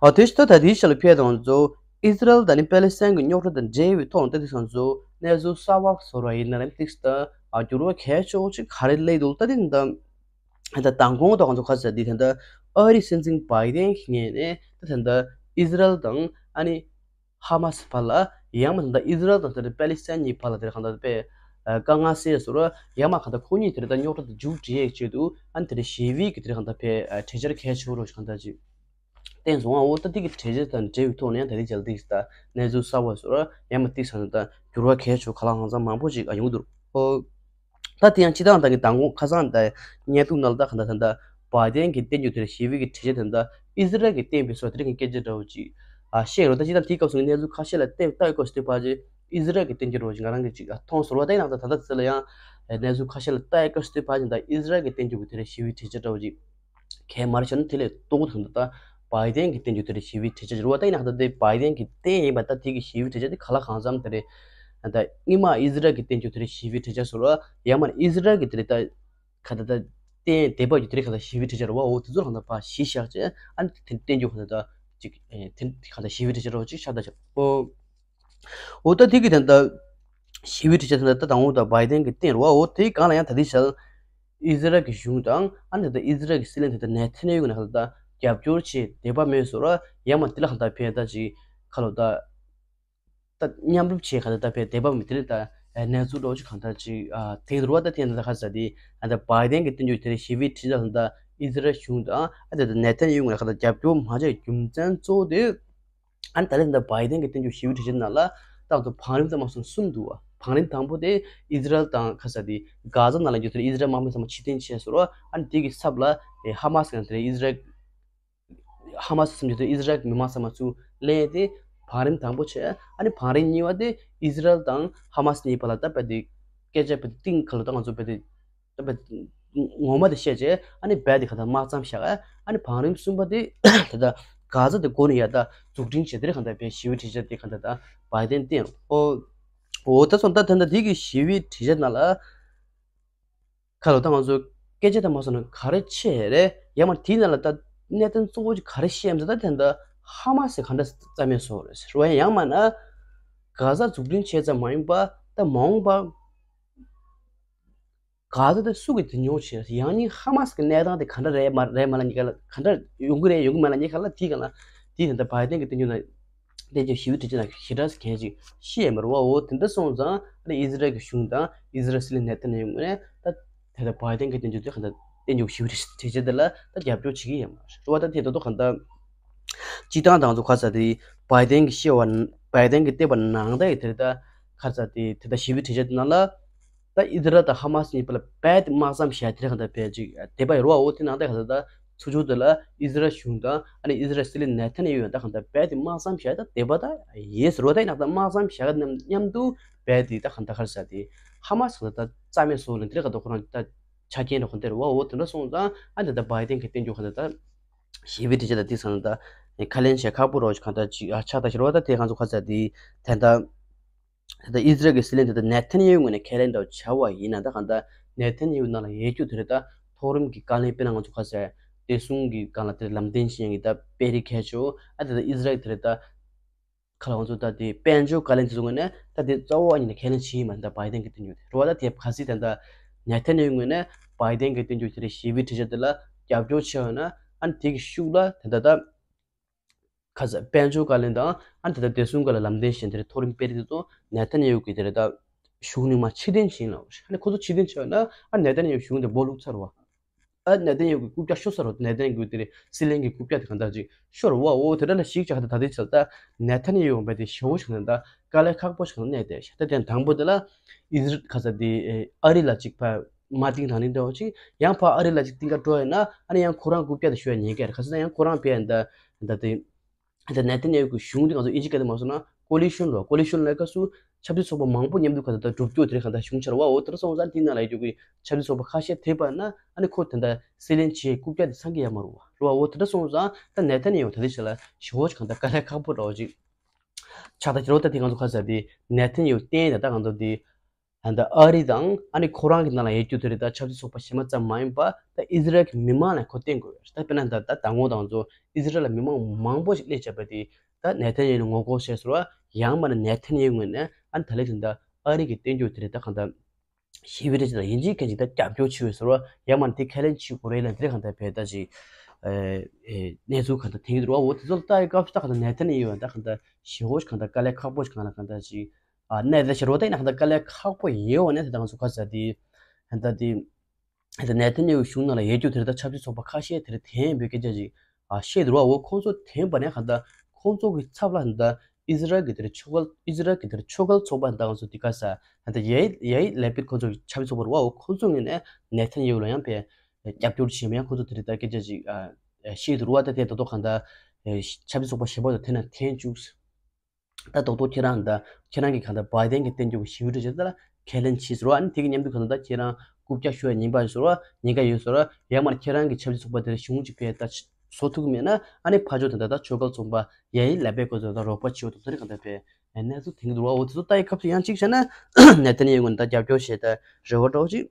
ཨ་དེ་ལྟ་ད་དེའི་ཆ་ལ་ཕེབས་དང་ཚོ་ཨི་ཟི་རལ་དང་ནི་པེ་ལི་སི་ཐན་གྱི་རྙོག་དྲ་དང་འབྲེལ་བའི་ཐོག་ནས་ད་དེ་ཚོ་གནས་ཚུལ་གསར་བ་བཟོ་ར་ཡིན་ན་རེད་ཏིག་ད་ཨ་འགྱུར་བ་གལ་ཆེ་བོ་ཅིག་ག་རེ་སླེབས་འདུག་ད་དེ་ད་ད་མདང་དགོང་དང་ང་ཚོ་ག་ཚོད་དེ་ད་ཨ་རི་སྲིད་འཛིན་བྷའི་ཏན་གྱི་ངོས་ནས་ད་ད་ཨི་ཟི་རལ་དང་ཨ་ནི་ཧ་མ་སི་བར་ལ་ཡང་མ་ད་ཨི་ཟི་རལ་དང་དེ་པེ་ལི་སི་ཐན་གཉིས་བར་ལ་དེ་གང་ལྟར་དཔེ་དཀའ་ངལ་སེལ་བཟོ་ར་ཡང་མ་གང་ལྟར་ཁོ་གཉིས་དེ་ད་རྙོག་དྲ་དེ་མཇུག་སྒྲིལ་ཡས་ཆེད་དུ་ཨ་ནི་དེ་ཞི་བའི་གི་དེ་གང་ལྟར་དཔེ་གྲོས་འཆར་གལ་ཆེ་བོ་རོ་གང་ལྟར་ཅིག་བསྟན་སོང་ཨ། འོ་ད་འདི་གི་གྲོས་ཆོད་དང་འབྲེལ་བའི་ཐོག་ནས་ཡང་ད་ལྟའི་ཆར་འདི་ད་གནས་ཚུལ་གསར་བ་བཟོ་ར་ཡང་མ་ཏིག་ས་ད་འགྱུར་བ་གལ་ཆེ་ག་ལ་ཧང་སང་མང་པོ་ཅིག་ཨ་ཡོང་འདུག་ཨོ། ད་དེ་ཡང་སྤྱི་བཏང་ད་གི་མདང་དགོང་ཁ་སང་ད་བརྙན་ཐུང་ནང་ལ་ད་ག་ད་ད་ད་བྷའི་ཏན་གྱི་བསྟན་རྒྱུ་དེར་ཞི་བའི་གི་གྲོས་ཆོད་དེ་ད་ཨི་ཟི་རལ་གྱི་བསྟན་པའི་སོ་དེ་རིང་གི་སྐད་ཆ་འདྲ་བོ་ཅིག་ཨ་བཤད་རོ། ད་སྤྱི་བཏང་དེའི་སྐབས་སུ་གནས་ཚུལ་ཁ་ཤས་ལ་བལྟས་ལྟ་ཡི་སྐབས་སུ་དེ་ཕལ་ཆེར་ཨི་ཟི་རལ་གྱི་བསྟན་རྒྱུ་རོ་ཅིག་ང་རང་གི་ཅིག་ཨ་མཐོང་ཟོར་བ་ད་ཡིན་ནང་ད་ད་ད་ཚེ་ལ་ཡང་གནས་ཚུལ་ཁ་ཤས་ལ་ལྟ་ཡི་སྐབས་སུ་དེ་ཕལ་ཆེར་ད་ཨི་ཟི་རལ་གྱི་བསྟན་རྒྱུ་གི་དེ་རིང་ཞི་བའི་གྲོས་ཆོད་འདྲ་བོ་ཅིག་གས་མར་ཤོར་ན་དེ་ལས་ལྟོ་གོ་དང་ད་བྷའི་ཏན་གྱི་བསྟན་རྒྱུ་དེ་རེད་ཞི་བའི་གྲོས་ཆོད་རེད་བ། ད་ཡིན་ན་ད་དེ་བྷའི་ཏན་གྱི་བསྟན་ཡིན་པ་ད་དེ་གི་ཞི་བའི་གྲོས་ཆོད་དེ་ག་ལ་གང་འཚམ་དེ་རེད། ད་སྔོན་མ་ཨི་ཟི་རལ་གྱི་བསྟན་རྒྱུ་དེ་རེད་ཞི་བའི་གྲོས་ཆོད་ཟེར་བ་ཡང་མ་ཨི་ཟི་རལ་གྱི་དེ་རེད་ད་ག་ད་ད་བསྟན་དེ་བ་རྒྱུ་དེ་རེད་ག་ད་ཞི་བའི་གྲོས་ཆོད་རེད་བ། འོ་དེ་ཚོ་ལ་གང་ད་ཕ་ཞི་བཞག་ཅེ་ཨ་ནི་དེ་བསྟན་རྒྱུ་ག་ད་ད་ཅིག་དེ་ག་ད་ཞི་བའི་གྲོས་ཆོད་རོ་ཅིག་ཤ་ད་ཆ་འོ། འོ་ད་དེ་གི་དེ་འདྲ་ཞི་བའི་གྲོས་ཆོད་དེ་འདྲ་ད་དང་པོ་ད་བྷའི་ཏན་གྱི་བསྟན་རེད་བ། འོ་དེའི་སྒང་ལ་ཡང་ད་དེ་ཞལ་ཨི་ཟི་རལ་གྱི་གཞུང་དང་ཨ་ནི་ད་ཨི་ཟི་རལ་གྱི་སྲིད་བློན་དེ་ད་ནེ་ཐན་ཡ་ཧུ་ནས་ཁ་ད་རྒྱབ་སྐྱོར་བྱེད་དེ་བ་མེད་སོ་ར་ཡང་མ་དེ་ལ་ཁ་ད་ཕན་ད་ཅིག་ཁ་ལོ་ད་ད་མཉམ་རུབ་བྱེད་ཁ་ད་ད་ཕན་དེ་བ་མེད་དེ་ལ་ད་གནས་ཚུལ་འདྲ་བོ་ཅིག་གང་ད་ཅིག་ཨ་དེ་རུ་བ་ད་དེ་ད་ཁ་ས་དེ་ཨ་ད་བྷའི་ཏན་གྱི་བསྟན་རྒྱུ་དེ་རེད་ཞི་བའི་གྲོས་ཆོད་ད་ཨི་ཟི་རལ་གཞུང་དང་ཨ་ད་ད་ནེ་ཐན་ཡ་ཧུ་ནས་ཁ་ད་རྒྱབ་སྐྱོར་མ་བྱས་རྒྱུ་མཚན་གཙོ་བོ་དེ། ཨ་ནི་ད་ལན་ད་བྷའི་ཏན་གྱི་བསྟན་རྒྱུ་ཞི་བའི་གྲོས་ཆོད་ནང་ལ་ཏག་ཏུ་བང་རིམ་དུ་མ་སོང་གསུམ་འདུག་བ། བང་རིམ་དང་པོ་དེ་ཨི་ཟི་རལ་དང་ཁ་ས་དེ་གྷ་ཛ་ནང་ལ་རྒྱུ་དེ་ཨི་ཟི་རལ་དམག་མི་ཚང་མ་ཕྱིར་འཐེན་བྱས་སོང་ར། ཨ་ནི་དེ་གི་ཚབ་ལ་ཧ་མ་སི་གང་དེ་ཨི་ཟི་རལ་ཧ་མ་སི་སམ་རྒྱུ་དེ་ཨི་ཟི་རལ་མི་མང་ཚང་མ་ཚུར་ལེན་ཏེ་བང་རིམ་དང་པོ་བྱས། ཨ་ནི་བང་རིམ་གཉིས་པ་དེ་ཨི་ཟི་རལ་དང་ཧ་མ་སི་གཉིས་བར་ལ་ད་པ་དེ་སྐད་ཆ་པ་དེ་གཏིང་ཁ་ལོ་ད་ང་ཚོ་པ་དེ། ད་པ་ངོ་མ་དེ་བཤད་རྗེས་ཨ་ནི་རྦད་དེ་ག་ད་དམག་མཚམས་བཞག་ཨ་ནི་བང་རིམ་གསུམ་པ་དེ་ད་ད་གྷ་ཛ་དེ་སྒོ་ནས་ཡར་ད་འཛུགས་སྐྲུན་བྱེད་དེ་རེད་གང་ལྟར་པའི་ཞི་བའི་གྲོས་ཆོད་དེ་གང་ལྟར་ད་བྷའི་ཏན་བསྟན་ཨོ། ཨོ་ད་སོང་ད་ད་ད་འདི་གི་ཞི་བའི་གྲོས་ཆོད་ནང་ལ་ཁ་ལོ་ད་ང་ཚོ་སྐད་ཆ་ད་མ་སོང་ན་ག་རེ་ཆེ་རེད་ཡང་མ་དེའི་ནང་ལ་ད་གནད་དོན་གཙོ་བོ་ཅིག་ག་རེ་བཤད་མ་ད་ད་ད་ཧ་མ་སི་གང་འདྲ་རྩ་མེད་སོང་རེད་རོ་ཡང་མ་ན་གྷ་ཛ་འཛུགས་སྐྲུན་བྱས་ཙམ་མ་ཡིན་པ་ད་མ་འོངས་པ། ག་ཚོད་དེ་སུ་གིས་དེ་ཉོ་བྱེད་ཡང་སྙིང་ཧ་མ་སི་གི་གནས་སྟངས་དེ་ག་འདྲ་རེད་མ་རེད་མ་ལ་ཉེ་ག་ལ་ག་འདྲ་ཡོང་གི་རེད་ཡོང་གི་མ་ལ་ཉེ་ག་ལ་དེའི་ག་ལ་དེའི་དེ་འདྲ་བྷའི་ཏན་གྱི་བསྟན་རྒྱུ་ན་བསྟན་རྒྱུ་ཞི་བའི་གྲོས་ཆོད་ན་ཞེ་དྲག་གལ་ཅིག་ཤི་ཡས་མ་རེད་བ། འོ་དེ་འདྲ་སོང་ཙང་ཨ་ནི་ཨི་ཟི་རལ་གྱི་གཞུང་དང་ཨི་ཟི་རལ་སྲིད་བློན་ནེ་ཐན་ཡ་ཧུ་ངོས་ནས་ད་དེ་ལྟར་བྷའི་ཏན་གྱི་བསྟན་རྒྱུ་དེ་ག་འདྲ་བསྟན་རྒྱུ་ཞི་བའི་གྲོས་ཆོད་དེ་ལ་ད་རྒྱབ་སྐྱོར་བྱེད་ཀྱི་ཡོད་མ་རེད་བ། ད་དེ་ད་དུང་ག་འདྲ་སྤྱི་བཏང་དང་ཚོ་ཁ་ས་དེ་བྷའི་ཏན་གྱི་བཤད་བ་བྷའི་ཏན་གྱི་བལྟས་པ་ནང་ད་ཡི་དེ་ལྟར་ཁ་ས་དེ་དེ་ལྟར་ཞི་བའི་གྲོས་ཆོད་དེ་ནང་ལ། ད་ཨི་ཟི་རལ་དང་ཧ་མ་སི་གཉིས་བར་ལ་རྦད་དེ་དམག་མཚམས་བཞག་དེ་རེད་གང་ལྟར་བས་ཅིག་དེ་པ་ཡོད་རེད་བ། འོ་དེ་ནང་ལྟར་གང་ལྟར་ད་ཚུར་ཕྱོགས་དེ་ལ་ཨི་ཟི་རལ་གཞུང་དང་ཨ་ནི་ཨི་ཟི་རལ་སྲིད་བློན་ནེ་ཐན་ཡ་ཧུ་ཡང་ད་གང་ལྟར་རྦད་དེ་དམག་མཚམས་བཞག་ད་དེ་པ་ད་ཡེ་ཟེར་བ་ད་ཡིན་ནང་ད་དམག་མཚམས་བཞག་ག་མཉམ་མཉམ་དུ་རྦད་དེ་ད་གང་ལྟར་ག་རེ་ཟེར་དེ་ཧ་མ་སི་གང་ལྟར་ད་རྩ་མེད་བཟོ་ལ་དེ་རེད་གང་ལྟར་ཁོ་རང་ད་ཆ་རྐྱེན་རེད་གང་ལྟར་རེད་བ། འོ་དེ་འདྲ་སོང་ཙང་ཨ་ནི་ད་བྷའི་ཏན་གྱི་བསྟན་རྒྱུ་གང་ལྟར་ད་ཞི་བའི་གྲོས་ཆོད་ད་དེ་ཚང་ད་ཁ་ལན་བྱས་ཁག་པོ་རོགས་གང་ལྟར་ཅིག་ཨ་ཆགས་ད་ཤི་རོ་ད་དེ་གང་ཚོ་ཁ་ས་དེ་དེ་ད། ད་ལྟ་ཨི་ཟི་རལ་གྱི་སྲིད་བློན་དེ་ད་ནེ་ཐན་ཡ་ཧུའི་ངོས་ནས་ཁས་ལེན་འདྲ་བོ་བྱ་བ་ཡིན་ན་ད་གང་ལྟར་ནེ་ཐན་ཡ་ཧུ་ནང་ལ་ཡོད་རྒྱུ་དེ་རེད། ད་མཐོ་རིམ་གྱི་བཀའ་བློན་དཔེར་ན་ང་ཚོ་ཁ་ཟས་བདེ་སྲུང་གི་སྒང་ལ་དེ་ལམ་སྟོན་བྱེད་མཁན་གྱི་ད་དཔོན་རིགས་གལ་ཆེ་བོ་ཨ་དེ་ད་ཨི་ཟི་རལ་དེ་རེད། ད་ག་ལ་ང་ཚོ་ད་དེ་དཔལ་འབྱོར་བཀའ་བློན་དེ་ཚོ་ངོས་ནས་ད་དེ་རྩ་བ་ཉིད་ནས་ཁས་ལེན་བྱེད་ཀྱི་མ་རེད། ད་བྷའི་ཏན་གྱི་དོན་ཡོད་དེ་རེད་བ། ད་དེ་ག་སྲིད་ད་ད་ནེ་ཐན་ཡ་ཧུའི་ངོས་ནས་བྷའི་ཏན་གྱི་དོན་ཡོད་དེ་རེད། ཞི་བའི་གྲོས་ཆོད་དེ་ལ་རྒྱབ་སྐྱོར་བྱས་ཡོད་ན་ཨ་དེ་གི་ཤུགས་ལ་དེ་ད་ད། ཁ་ས་དཔལ་འབྱོར་བཀའ་བློན་དང་ཨ་ནི་ད་ལྟ་བདེ་སྲུང་སྒང་ལ་ལམ་སྟོན་བྱེད་མཁན་དེ་རེད། མཐོ་རིམ་དཔོན་རིགས་དེ་ཚོ་ནེ་ཐན་ཡ་ཧུ་གི་དེ་རེད། ད་གཞུང་ནས་མར་ཕྱིར་འཐེན་བྱེད་ཡིན་ལབ། ཨ་ནི་ཁོ་ཚོ་ཕྱིར་འཐེན་བྱས་ན་ཨ་ནེ་ཐན་ཡ་ཧུ་གཞུང་དེ་སྦོ་ལུག་ཚར་བ། ཨ་ནེ་ཐན་ཡ་ཧུ་གི་རྐུབ་བཀྱག་ཤོར་ཚར་བ། ནེ་ཐན་ཡ་ཧུ་དེ་རེད། སྲིད་བློན་གྱི་རྐུབ་བཀྱག་དེ་གང་ལྟར་ཅིག་ཤོར་བ། འོ་དེ་འདྲ་ལ་ཞིག་ཅག་ད་ད་དེ་ཆར་ད་ནེ་ཐན་ཡ་ཧུ་བས་དེ་ཞེ་བོ་ཞིག་ན་ད་དཀའ་ལས་ཁག་པོ་ཞིག་ན་གནས་ཏེ་ཤ་ད་དེ་དང་པོ་དེ་ལ་ཨི་ཟི་རལ་ཁ་ས་དེ་ཨ་རི་ལ་ཅིག་ཕ་མ་ཏིང་དང་ནི་འདྲ་བོ་ཅིག་ཡང་ཕ་ཨ་རི་ལ་ཅིག་ཏིང་ཀ་འགྲོ་ཡོད་ན་ཨ་ནི་ཡང་ཁོ་རང་རྐུབ་བཀྱག་དེ་ཤོར་ཉེན་ཁ་རེད། ག་ཟེར་ན་ཡང་ཁོ་རང་བས་ད་ད་དེ་ད་ནེ་ཐན་ཡ་ཧུ་གི་གཞུང་དེ་ང་ཚོ་ཨིན་ཇི་སྐད་དུ་མ་སོང་ན་ཀོ་ལི་ཤོན་རེད་བ། ཀོ་ལི་ཤོན་ལ་ཁ་སུ་ཆབ་སྲིད་ཚོགས་པ་མང་པོ་མཉམ་དུ་ག་ད་ད་སྒྲུབ་སྐྱོར་དེ་རེད། ག་ད་གཞུང་ཆར་བ་འོ་དེ་འདྲ་སོང་ཙང་དེ་ནང་ལ་ཡོད་རྒྱུ་གི་ཆབ་སྲིད་ཚོགས་པ་ཁ་ཤས་དེ་བར་ན་ཨ་ནི་ཁོ་དེ་འདྲ་སྲིད་བློན་བྱེད་རྐུབ་བཀྱག་དེ་ཚང་གི་ཡ་མ་རུ་བ་རུ་བ། འོ་དེ་འདྲ་སོང་ཙང་ད་ནེ་ཐན་ཡ་ཧུ་ད་དེ་ཆ་ལ་ཞེ་བོ་ཅིག་གང་ལྟར་དཀའ་ལས་ཁག་པོ་འདྲ་བོ་ཅིག་ཆགས། ད་ཁྱེད་རོ་ད་དེ་ང་ཚོ་ཁ་ཟེར་དེ་ནེ་ཐན་ཡ་ཧུ་བསྟན་ད་ད་ང་ཚོ་དེ་ ད་ཨ་རི་དང་ཨ་ནི་ཁོ་རང་གི་ནང་ལ་ཡོད་རྒྱུ་དེ་རེད། ད་ཆབ་སྲིད་ཚོགས་པ་གཞན་པ་ཙམ་མ་ཡིན་པ་ད་ཨི་ཟི་རལ་གྱི་མི་མང་ལ་ཁོ་བསྟེན་དགོས་ཡོད་རེད། ད་དཔེར་ན་ད་ད་མདང་དགོང་དང་ཚོ་ཨི་ཟི་རལ་ལ་མི་མང་མང་པོ་ཞིག་སླེབས་བྱས་པ་དེ་ད་ནེ་ཐན་ཡ་ཧུ་ངོ་རྒོལ་བྱས་ཟེར་བ་ཡང་མ་ནི་ནེ་ཐན་ཡ་ཧུ་ངོས་ནས་ཨ་ནི་ད་ལན་ད་ཨ་རི་གི་བསྟན་རྒྱུ་དེ་རེད། ད་གང་ལྟར་ཞི་བའི་རེ་ཅིག་དང་ཡིན་གཅིག་མཁན་གཅིག་ད་རྒྱབ་སྐྱོར་བྱེད་འོས་ཟེར་བ་ཡང་མ་ནི་དེ་ཁས་ལེན་བྱེད་དགོས་རེད་ལབ་དེ་རེད། གང་ལྟར་བས་ད་ཅིག་གནས་ཚུལ་གང་ལྟར་དེང་གི་འདུག་བ། འོ་དེ་ཚོ་ལ་ལྟ་ཡི་སྐབས་སུ་ད་གང་ལྟར་ནེ་ཐན་ཡ་ཧུ་ད་གང་ལྟར་ཞི་བོ་ཞིག་གང་ལྟར་དཀའ་ལས་ཁག་པོ་ཞིག་གང་ལ་གང་ལྟར་ཅིག་ཨ་གནས་ཚུལ་ཤར་བ་ད་ཡིན་ན་གང་ལྟར་དཀའ་ལས་ཁག་པོ་ཡོད་བ་ནས་ད་ང་ཚོ་ཁ་ས་དེ་གང་ལྟར་དེ། ནེ་ཐན་ཡ་ཧུ་གཞུང་ནང་ལ་ཡོད་རྒྱུ་དེར་ད་ཆབ་སྲིད་ཚོགས་པ་ཁ་ཤས་དེར་འཐེན་པའི་སྐད་ཆ་ཞིག་ཨ་བཤད་འདུག་བ། འོ་ཁོང་ཚོ་འཐེན་པ་ནས་གང་ལྟར་ཁོང་ཚོ་གི་ཚབ་ལ་ད་ཨི་ཟི་རལ་གི་དེར་ཆོས་ཁ་ཨི་ཟི་རལ་གི་དེར་ཆོས་ཁ་ཚོགས་པ་ད་ང་ཚོ་འདི་ག་ས་ད་ཡའི་ཡའི་ལེ་པིད་ཁོང་ཚོ་གི་ཆབ་སྲིད་ཚོགས་པ་རེད་བ། འོ་ཁོང་ཚོ་ངོས་ནས་ནེ་ཐན་ཡ་ཧུ་ལ་ཡང་ཕེ་རྒྱབ་སྐྱོར་བྱེད་མི་ཡང་ཁོང་ཚོ་དེ་རིགས་ད་སྐད་ཆ་ཞིག་ཨ་བཤད་འདུག་བ། ད་དེ་ད་དོ་གང་ལྟར་ཆབ་སྲིད་ཚོགས་པ་གཞན་པ་ཚོ་དེ་ན་འཐེན་བཅུག་ད་རྡོག་རྡོག་ཁྱེད་རང་ད་ཁྱེད་རང་གི་གང་ལྟར་བའི་ཏན་གྱི་བསྟན་རྒྱུ་གི་ཞི་བའི་རེ་ཅིག་ད་ལ་ཁས་ལེན་བྱེད་ཟེར་བ། ཨ་ནི་དེ་གི་མཉམ་དུ་གང་ལྟར་ད་ཁྱེད་རང་རྐུབ་བཀྱག་ཤོར་ཉེན་པ་ཟེར་བ་ཉེན་ཁ་ཡོད་ཟེར་བ། ཡང་མར་ཁྱེད་རང་གི་ཆབ་སྲིད་ཚོགས་པ་དེར་གཞུང་གཅིག་ཕེ་ད་བཟོ་ཐུབ་ཀྱི་མེད་ན་ཨ་ནི་ཕ་ཇོ་དེ་འདྲ་ད་ཆོས་ཁ་ཚོགས་པ་ཡའི་ལེ་པེ་ཀོ་ཚོ་ད་རོགས་པ་བྱེད་འོ་དེ་རིགས་གང་ལྟར་ཕེ་གནས་ཚུལ་དེང་གི་འདུག་བ། འོ་དེ་ཚོ་ལྟ་ཡི་སྐབས་སུ་ཡང་གཅིག་བྱས་ན་ནེ་ཐན་ཡ་ཧུ་ད་རྒྱབ་སྐྱོར་བྱེད་ད་རེ་བ་འདྲ་བོ་ཅིག་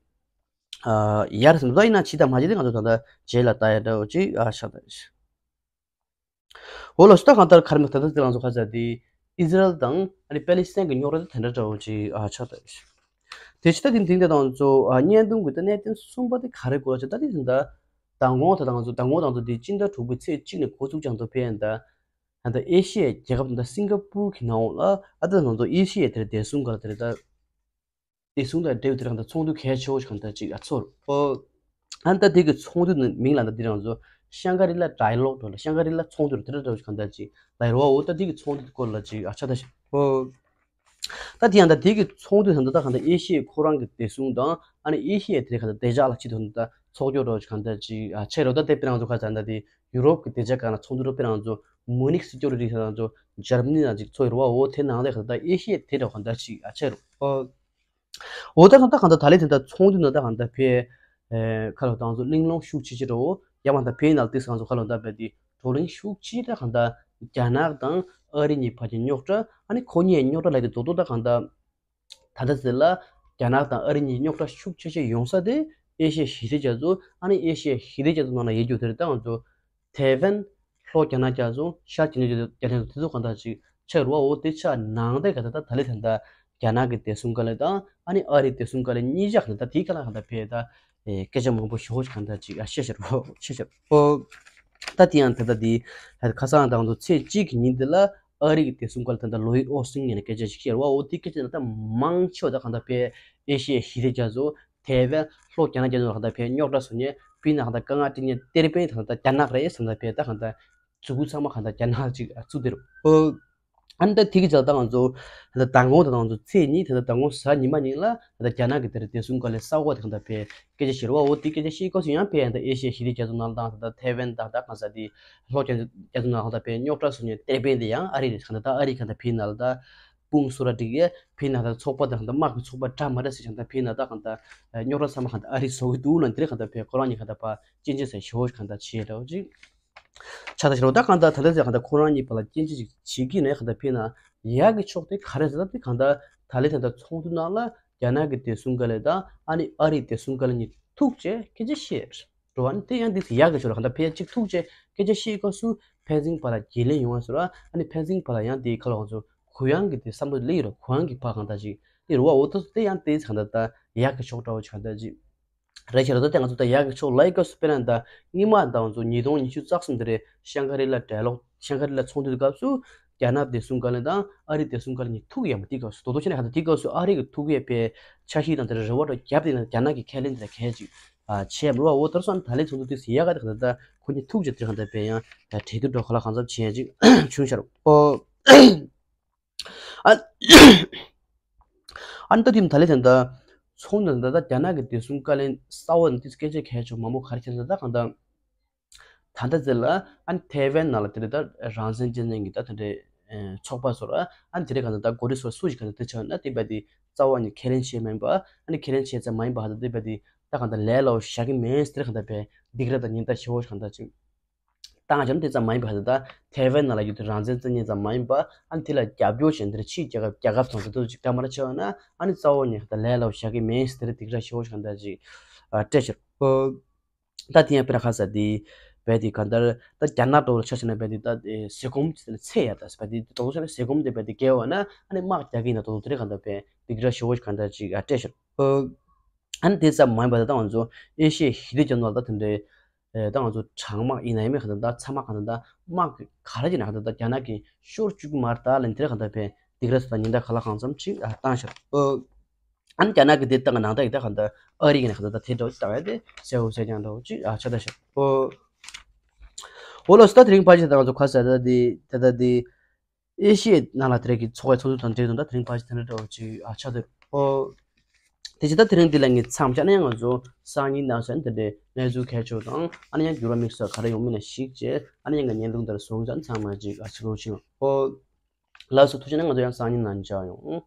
ཨ་ཡར་སོང་ད་ཡིན་ན་ཇི་ལྟར་མ་ཇི་ལྟར་ང་ཚོ་ད་ལྟ་རྗེས་ལ་ལྟ་ཡ་འདྲ་བོ་ཅིག་ཨ་ཤ་ད། འོ་ལགས་སོ། ད་གང་ལྟར་ག་རེ་མིན་ད་ལྟ་དེ་རང་ཚོ་ཁ་ཚ་དེ་ཨི་ཟི་རལ་དང་ཨ་ནི་པེ་ལི་སི་ཐན་གྱི་རྙོག་དྲ་དེ་དེ་འདྲ་འདྲ་བོ་ཅིག་ཨ་ཆགས་ད། དེ་ཕྱི་ད་དེ་དེང་དེ་དང་ཚོ་ཨ་བརྙན་ཐུང་གི་ད་གནད་དོན་གསུམ་པ་དེ་ག་རེ་གོ་ལ་ཆ་ད་དེ་ད་མདང་དགོང་ད་དང་ཚོ་མདང་དགོང་དང་ཚོ་དེ་སྤྱི་ཟླ་དྲུག་པའི་ཚེས་གཅིག་ནས་འགོ་ཚུགས་ཀྱང་ཚོ་ཕེ་ཡན་ད་ད་ལྟ་ཨེ་ཤི་ཡའི་རྒྱལ་ཁབ་ད་སིང་ག་པུར་གྱི་ནང་འོག་ལ་ཨ་ད་དང་ཚོ་ཨེ་ཤི་ཡའི་དེར་བདེ་སྲུང་ག་ལ་དེར་ད། དེ་གསུང་དང་འབྲེལ་བའི་དེ་རང་དང་ཚོགས་འདུ་གལ་ཆེ་བོ་ཞིག་གང་ལྟར་ཅིག་ཨ་ཚོར། ཨོ། ཨ་ནི་ད་དེ་གི་ཚོགས་འདུ་ནི་མིང་ལ་ད་དེ་རང་ཚོ་ཤང་ག་རི་ལ་ཌའི་ལོག་འགྲོ་ལ་ཤང་ག་རི་ལ་ཚོགས་འདུ་རུ་དེ་འདྲ་འདྲ་བོ་ཞིག་གང་ལྟར་ཅིག་ལ་ཡོད་རོ། ཨོ་ད་དེ་གི་ཚོགས་འདུ་སྐོར་ལ་ཅིག་ཨ་ཆ་ད་ཞིག་ཨོ། ད་དེ་ཡང་ད་དེ་གི་ཚོགས་འདུ་ད་ད་ད་གང་ལྟར་ཨེ་ཤི་ཡའི་ཁོ་རང་གི་བདེ་སྲུང་དང་ཨ་ནི་ཨེ་ཤི་ཡའི་དེ་གང་ལྟར་བདེ་འཇགས་ལ་ཆེད་དུ་ད་ཚོགས་སྐྱོར་འདྲ་བོ་ཞིག་གང་ལྟར་ཅིག་ཨ་ཆེ་རོ། ད་དེ་དཔེར་ན་ང་ཚོ་ཁ་ཚ་ད་དེ་ཡུ་རོབ་ཀྱི་བདེ་འཇགས་སྒང་ལ་ཚོགས་འདུ་རུ་དཔེར་ན་ང་ཚོ་མུ་ནིག་སི་ཀྱོ་རི་ཊི་ཁ་ཚ་ང་ཚོ་འཇར་མ་ནི་ནང་ཅིག་ཚོགས་ཡོད་རོ། ཨོ་དེ་ནང་ལས་གང་ལྟར་ཨེ་ཤི་ཡའི་དེ་འདྲ་གང་ལྟར་ཅིག་ཨ་ཆེ་རོ། ཨོ། འོ་ད་ད་གང་ལྟར་ད་ལས་དེ་འདྲ་ཚོགས་འདུ་ནང་ད་གང་ལྟར་ཕེ། ཁ་ལོ་དང་ཚོ་གླེང་སློང་ཤུགས་ཆེ་ཆེ་རོ། ཡ་མ་ད་ཕེ་ནང་ལ་དེ་གང་ཚོ་ཁ་ལོ་ད་ཕེ་དེ་བགྲོ་གླེང་ཤུགས་ཆེ་ད་གང་ལྟར་རྒྱ་ནག་དང་ཨ་རི་གཉིས་བར་གྱི་རྙོག་དྲ་ཨ་ནི་ཁོ་གཉིས་རྙོག་དྲ་ལས་དེ་རྡོག་རྡོག་ད་གང་ལྟར་ད་ལྟ་ཟེར་ལ་རྒྱ་ནག་དང་ཨ་རི་གཉིས་རྙོག་དྲ་ཤུགས་ཆེ་ཆེ་ཡོང་ས་དེ་ཨེ་ཤི་ཡའི་ཞི་བདེ་རྒྱ་མཚོ་ཨ་ནི་ཨེ་ཤི་ཡའི་ཞི་བདེ་རྒྱ་མཚོ་ནང་ལ་ཡོད་རྒྱུ་དེ་རེད། ད་ང་ཚོ་ཐེ་ཝན། ལྷོ་རྒྱ་ནག་རྒྱ་མཚོ་ཤར་རྒྱ་ནག་རྒྱ་མཚོ་དེ་ཚོ་གང་ལྟར་ཅིག་ཆགས་རུ་བ། འོ་དེ་ཆགས་ནང་དེ་ག་ད་ད་ད་ལེ་ད་ད་རྒྱ་ནག་གི་བདེ་སྲུང་བཀའ་བློན་དང་ཨ་ནི་ཨ་རིའི་བདེ་སྲུང་བཀའ་བློན་གཉིས་ཆགས་ད་ད་དེའི་ཁ་ལ་གང་ལྟར་ཕེ་ད་སྐད་ཆ་མང་པོ་ཞུ་ཧོ་ཞིག་གང་ལྟར་ཅིག་ཨ་བཤད་ཤར་བ་བཤད་ཤར་བ། ད་དེ་ཡང་ད་ལྟ་དེ་ཁ་སང་དང་དུ་ཚེས་གཅིག་གི་ཉིན་དེ་ལ་ཨ་རི་གི་བདེ་སྲུང་བཀའ་བློན་ད་ལྟ་ལོ་ཡིད་ཨོ་སིན་ངོས་ནས་སྐད་ཆ་ཞིག་བཤད་རུ་བ། འོ་དེ་སྐད་ཆ་ད་ལྟ་མང་ཆེ་བ་ད་གང་ལྟར་ཕེ་ཨེ་ཤི་ཡའི་ཞི་བདེ་རྒྱ་མཚོ་ཐེ་ཝན་ལྷོ་རྒྱ་ནག་རྒྱ་མཚོ་ལ་གང་ལྟར་ཕེ་རྙོག་དྲ་བཟོ་མཁན་དཔེར་ན་གང་ལྟར་དཀའ་ངལ་སྤྲད་མཁན་ཏེར་པན་ད་གང་ལྟར་རྒྱ་ནག་རེད་ཟེར་ད་ཕེ་ད་གང་ལྟར་མཛུ་གུ་ཚང་མ་གང་ལྟར་རྒྱ་ནག་ཅིག་བཙུགས་དེ་རུ། ཨ་ནི་ད་དེ་གི་ཆ་ད་ང་ཚོ་ད་མདང་དགོང་ད་ང་ཚོ་ཚེས་གཉིས་ད་ད་མདང་དགོང་གཟའ་ཉི་མ་ཉིན་ལ་ད་རྒྱ་ནག་གི་དེར་བདེ་སྲུང་བཀའ་བློན་གསར་པ་དེ་གང་ལྟར་ཕེ་སྐད་ཆ་བཤད་རུ་བ། འོ་དེ་སྐད་ཆ་བཤད་སྐབས་སུ་ཡང་ཕེ་ཡང་ད་ཨེ་ཤི་ཡའི་ཞི་བདེ་རྒྱ་མཚོ་ནང་ལ་དང་ད་ཐེ་ཝན་དང་ད་གང་ས་དེ་ལྷོ་རྒྱ་མཚོ་ནང་ལ་ད་ཕེ་རྙོག་དྲ་བཟོ་མཁན་ཏེར་པན་དེ་ཡང་ཨ་རི་རེད། གང་ལྟར་ད་ཨ་རི་གང་ལྟར་ཕེ་ནང་ལ་ད། དཔུང་གསོ་ར་སྒྲིག་ཡས་ཕི་ནང་ད་ཚོགས་པ་དང་ད་དམག་གི་ཚོགས་པ་འདྲ་མ་འདྲ་ཟེར་ཀྱང་ད་ཕི་ནང་ད་གང་ད་རྙོག་དྲ་ཚང་མ་གང་ད་ཨ་རི་བཟོ་གི་འདུག་ལ་འདིར་གང་ད་ཕེ་ཁོ་རང་གཉིས་གང་ད་ཕ་སྐྱོན་བརྗོད་ཟེར་ཞོ་གང་ད་བྱེད་འདྲ་བོ་ཅིག་ཆ་ད་ཞོ་ད་གང་ད་ད་ལྟ་ཟེར་གང་ད་ཁོ་རང་གཉིས་བར་ལ་སྐྱོན་བརྗོད་ཅིག་བྱེད་ཀྱི་ནས་གང་ད་ཕི་ནང་ཡག་གི་ཕྱོགས་དེ་ག་རེ་ཟེར་ད་དེ་གང་ད་ད་ལེ་ད་ད་ཚོགས་འདུ་ནང་ལ་རྒྱ་ནག་གི་བདེ་སྲུང་བཀའ་བློན་དང་ཨ་ནི་ཨ་རིའི་བདེ་སྲུང་བཀའ་བློན་གཉིས་ཐུག་བྱས་སྐད་ཆ་བཤད། འགྲོ་བ་ནི་དེ་ཡང་དེ་ཡག་གི་ཆོག་ར་གང་ད་ཕལ་ཆེར་ཐུག་ཆེ་སྐད་ཆ་བཤད་སྐབས་སུ་ཕན་ཚུན་བར་ལ་རྒྱུས་ལོན་ཡོང་བ་ཟེར་བ་ཨ་ནི་ཕན་ཚུན་བར་ལ་ཡང་དེའི་ཁ་ལོ་ང་ཚོ་གུ་ཡངས་ཀྱི་དེ་བསམ་བློ་སླེབས་ཡོད་ར་གུ་ཡངས་ཀྱི་བར་གང་ད་ཅིག་དེ་རུ་བ་འོ་ཏོ་དེ་ཡང་དེ་གང་ད་ད་ཡག་གི་ཕྱོགས་འདྲ་བོ་ཅིག་གང་ད་ཅིག་རེད་ཆེ་ར་ད་དེ་ང་ཚོ་ད་ཡག་གི་ཕྱོགས་ལ་ཡི་སྐབས་སུ་དཔེར་ན་ད་སྔོན་མ་ད་ང་ཚོ་ཉིས་སྟོང་ཉི་ཤུ་རྩ་གསུམ་དེ་རེད་ཤང་ཀ་རི་ལ་གྲལ་ལོག་ཤང་ཀ་རི་ལ་ཚོགས་འདུ་དེ་སྐབས་སུ། རྒྱ་ནག་བདེ་སྲུང་བཀའ་བློན་དང་ཨ་རིའི་བདེ་སྲུང་བཀའ་བློན་གཉིས་ཐུག་ཡོད་མ་དེ་སྐབས་སུ་རྡོག་རྡོག་ཆེ་ན་ག་ད་དེ་སྐབས་སུ་ཨ་རི་གི་ཐུག་ཡས་པའི་འཆར་གཞི་དང་དེར་རེ་བ་རོ་རྒྱབ་དེ་ན་རྒྱ་ནག་གི་ཁས་ལེན་དེ་ལ་གལ་ཅིག་བྱས་མ་རོ་བ། འོ་དེར་སོང་ད་ལན་ཚོགས་འདུ་དུས་སུ་ཡག་ག་དེ་ག་ད་ཁོ་གཉིས་ཐུག་ཅིག་དེར་ག་ད་པའི་ཡང་ད་གྲོས་བསྡུར་འགྲོ་ག་ལ་གང་འཚམ་བྱས་ཅིག་བྱུང་ཤར་ཨོ། ཨ་ཨ་ནི་ད་དེ་ད་ལན་དེ་ད་ཚོགས་འདུ་ད་ད་རྒྱ་ནག་གི་བདེ་སྲུང་བཀའ་བློན་གསར་བ་ནི་དུས་སྐད་ཆ་གལ་ཆེ་མང་པོ་ག་རེ་བྱས་ད་ད་གང་ད། ད་ལྟ་ཚེ་ལ་ཨ་ནི་ཐའེ་ཝན་ནང་ལ་དེ་འདྲ་ད་རང་བཙན་རྒྱལ་ནས་ཀྱི་ད་དེ་འདྲའི་ཚོགས་པ་ཚོར་ཨ་ནི་དེ་འདྲའི་གང་ལྟར་ད་གོ་སྒྲིག་སོགས་སུ་ཞིག་གང་ལྟར་དེ་ཆགས་ན་དེ་བས་དེ་རྩ་བ་ནས་ཁས་ལེན་བྱས་མ་ཡིན་པ་ཨ་ནི་ཁས་ལེན་བྱས་ཚར་མ་ཡིན་པ་ཧ་ད་དེ་བས་དེ་ད་གང་ལྟར་ལས་སླ་བོ་བཞག་གི་མེད་དེ་གང་ལྟར་བས་སྡིགས་ར་དང་ཉེན་བརྡ་ཞེ་བོ་ཞིག་གང་ལྟར་ཅིག་ བཏང་བྱས་ན་དེ་ཙམ་མ་ཡིན་པ་ད་ལྟ་ཐའེ་ཝན་ནང་ལ་ཡོད་དུས་རང་བཙན་རྩོད་མཁན་ཙམ་མ་ཡིན་པ། ཨ་ནི་དེ་ལ་རྒྱབ་སྐྱོར་བྱས་འདིར་ཕྱིའི་རྒྱལ་ཁབ་རྒྱལ་ཁབ་དང་དེ་ཚོ་ཅིག་བཀའ་མར་བྱས་པ་ན་ཨ་ནི་རྩ་བ་ཉིད་ད་ལས་སླ་པོ་བཞག་གི་མེད་ཟེར་དེ་འདྲ་ཞེ་པོ་ཞིག་གང་འདྲ་ཅིག་ཨ་སྤྲད་ཤག་ཨོ། ད་དེ་ཡང་དཔེར་ན་ཁ་ས་དེ་བས་དེ་གང་ལྟར་ད་རྒྱ་ནག་ཏོག་ལ་ཆ་བཞག་ན་བས་དེ་ད་ཟས་སྐོམ་ཚེ་ཡ་ད་བས་དེ་ཏོག་ཙམ་ཟས་སྐོམ་དེ་བས་དེ་བརྒལ་བ་ན་ཨ་ནི་དམག་རྒྱག་གི་ཡིན་ན་ཏོག་ཏོག་དེ་རེད་གང་ལྟར་བས་དེ་འདྲ་ཞེ་པོ་ཞིག་གང་འདྲ་ཅིག་ཨ་སྤྲད་ཤག་ཨོ། ཨ་ནི་དེ་ཙམ་མ་ཡིན་པ་ད་ད་ང་ཚོ་ཨེ་ཤི་ཡའི་ཞི་བདེ་རྒྱ་མཚོ་ལ་ད་དེ་འདྲའི་ཨེ་ད་ང་ཚོ་གྲང་དམག་ཡིན་ན་ཡིན་མིན་གང་ལྟར་ད་ཚ་དམག་གང་ལྟར་ད་དམག་གི་ག་རེ་ཡིན་ན་གང་ལྟར་ད་རྒྱ་ནག་གིས་ཤོར་བཅུག་གི་མ་རེད་ད་ལན་དེ་རེད་གང་ལྟར་བས་དེ་ག་རེ་ཟེར་ད་ཉེན་བརྡ་ག་ལ་གང་འཚམ་ཅིག་ཨ་བཏང་ཤག་ཨོ། ཨ་ནི་རྒྱ་ནག་གི་དེ་ལྟ་ག་ནང་ལྟ་ཡི་ད་ག་འདི་ཨ་རི་གི་ནང་ག་འདི་ད་དེ་འདྲ་བོ་ཅིག་ལྟ་ཡ་དེ་གསལ་བོ་གསལ་རྐྱང་འདྲ་བོ་ཅིག་ཨ་ཆགས་ད་ཤག་ཨོ། འོ་ལགས་སོ། ད་དེ་རིང་ཕལ་ཆེར་ད་ང་ཚོ་ཁ་གསལ་ད་དེ་ད་ད་དེ་ཨེ་ཤི་ཡའི་ནང་ལ་དེ་རིང་གི་ཚོགས་པའི་ཚོགས་འདུ་དང་འབྲེལ་དུ་ད་དེ་རིང་ཕལ་ཆེར་དེ་འདྲ་འདྲ་བོ་ཅིག་ཨ་ཆགས་ད་ཨོ། དེ་བཞིན་ད་དེ་རིང་འདི་ལ་ངས་མཚམས་བཞག་ན་ཡང་ང་ཚོ་སང་ཉིན་གནངས་ཚེ་དེ་འདྲའི་གནས་ཚུལ་གལ་ཆེ་བ་དང་ཨ་ནི་ཡང་འགྱུར་བ་དམིགས་བསལ་ག་རེ་ཡོང་མིན་ལ་གཞིགས་བྱས་ཨ་ནི་ཡང་གི་བརྙན་ཐུང་དེར་བཟུང་ཙང་ཚང་མ་ཅིག་ཨ་ཆགས་རོགས་བྱེད་ཨོ། ལགས་སོ། ཐུགས་རྗེ་ཆེ། ང་ཚོ་ཡང་སང་ཉིན་ནང་མཇལ་ཡོང་།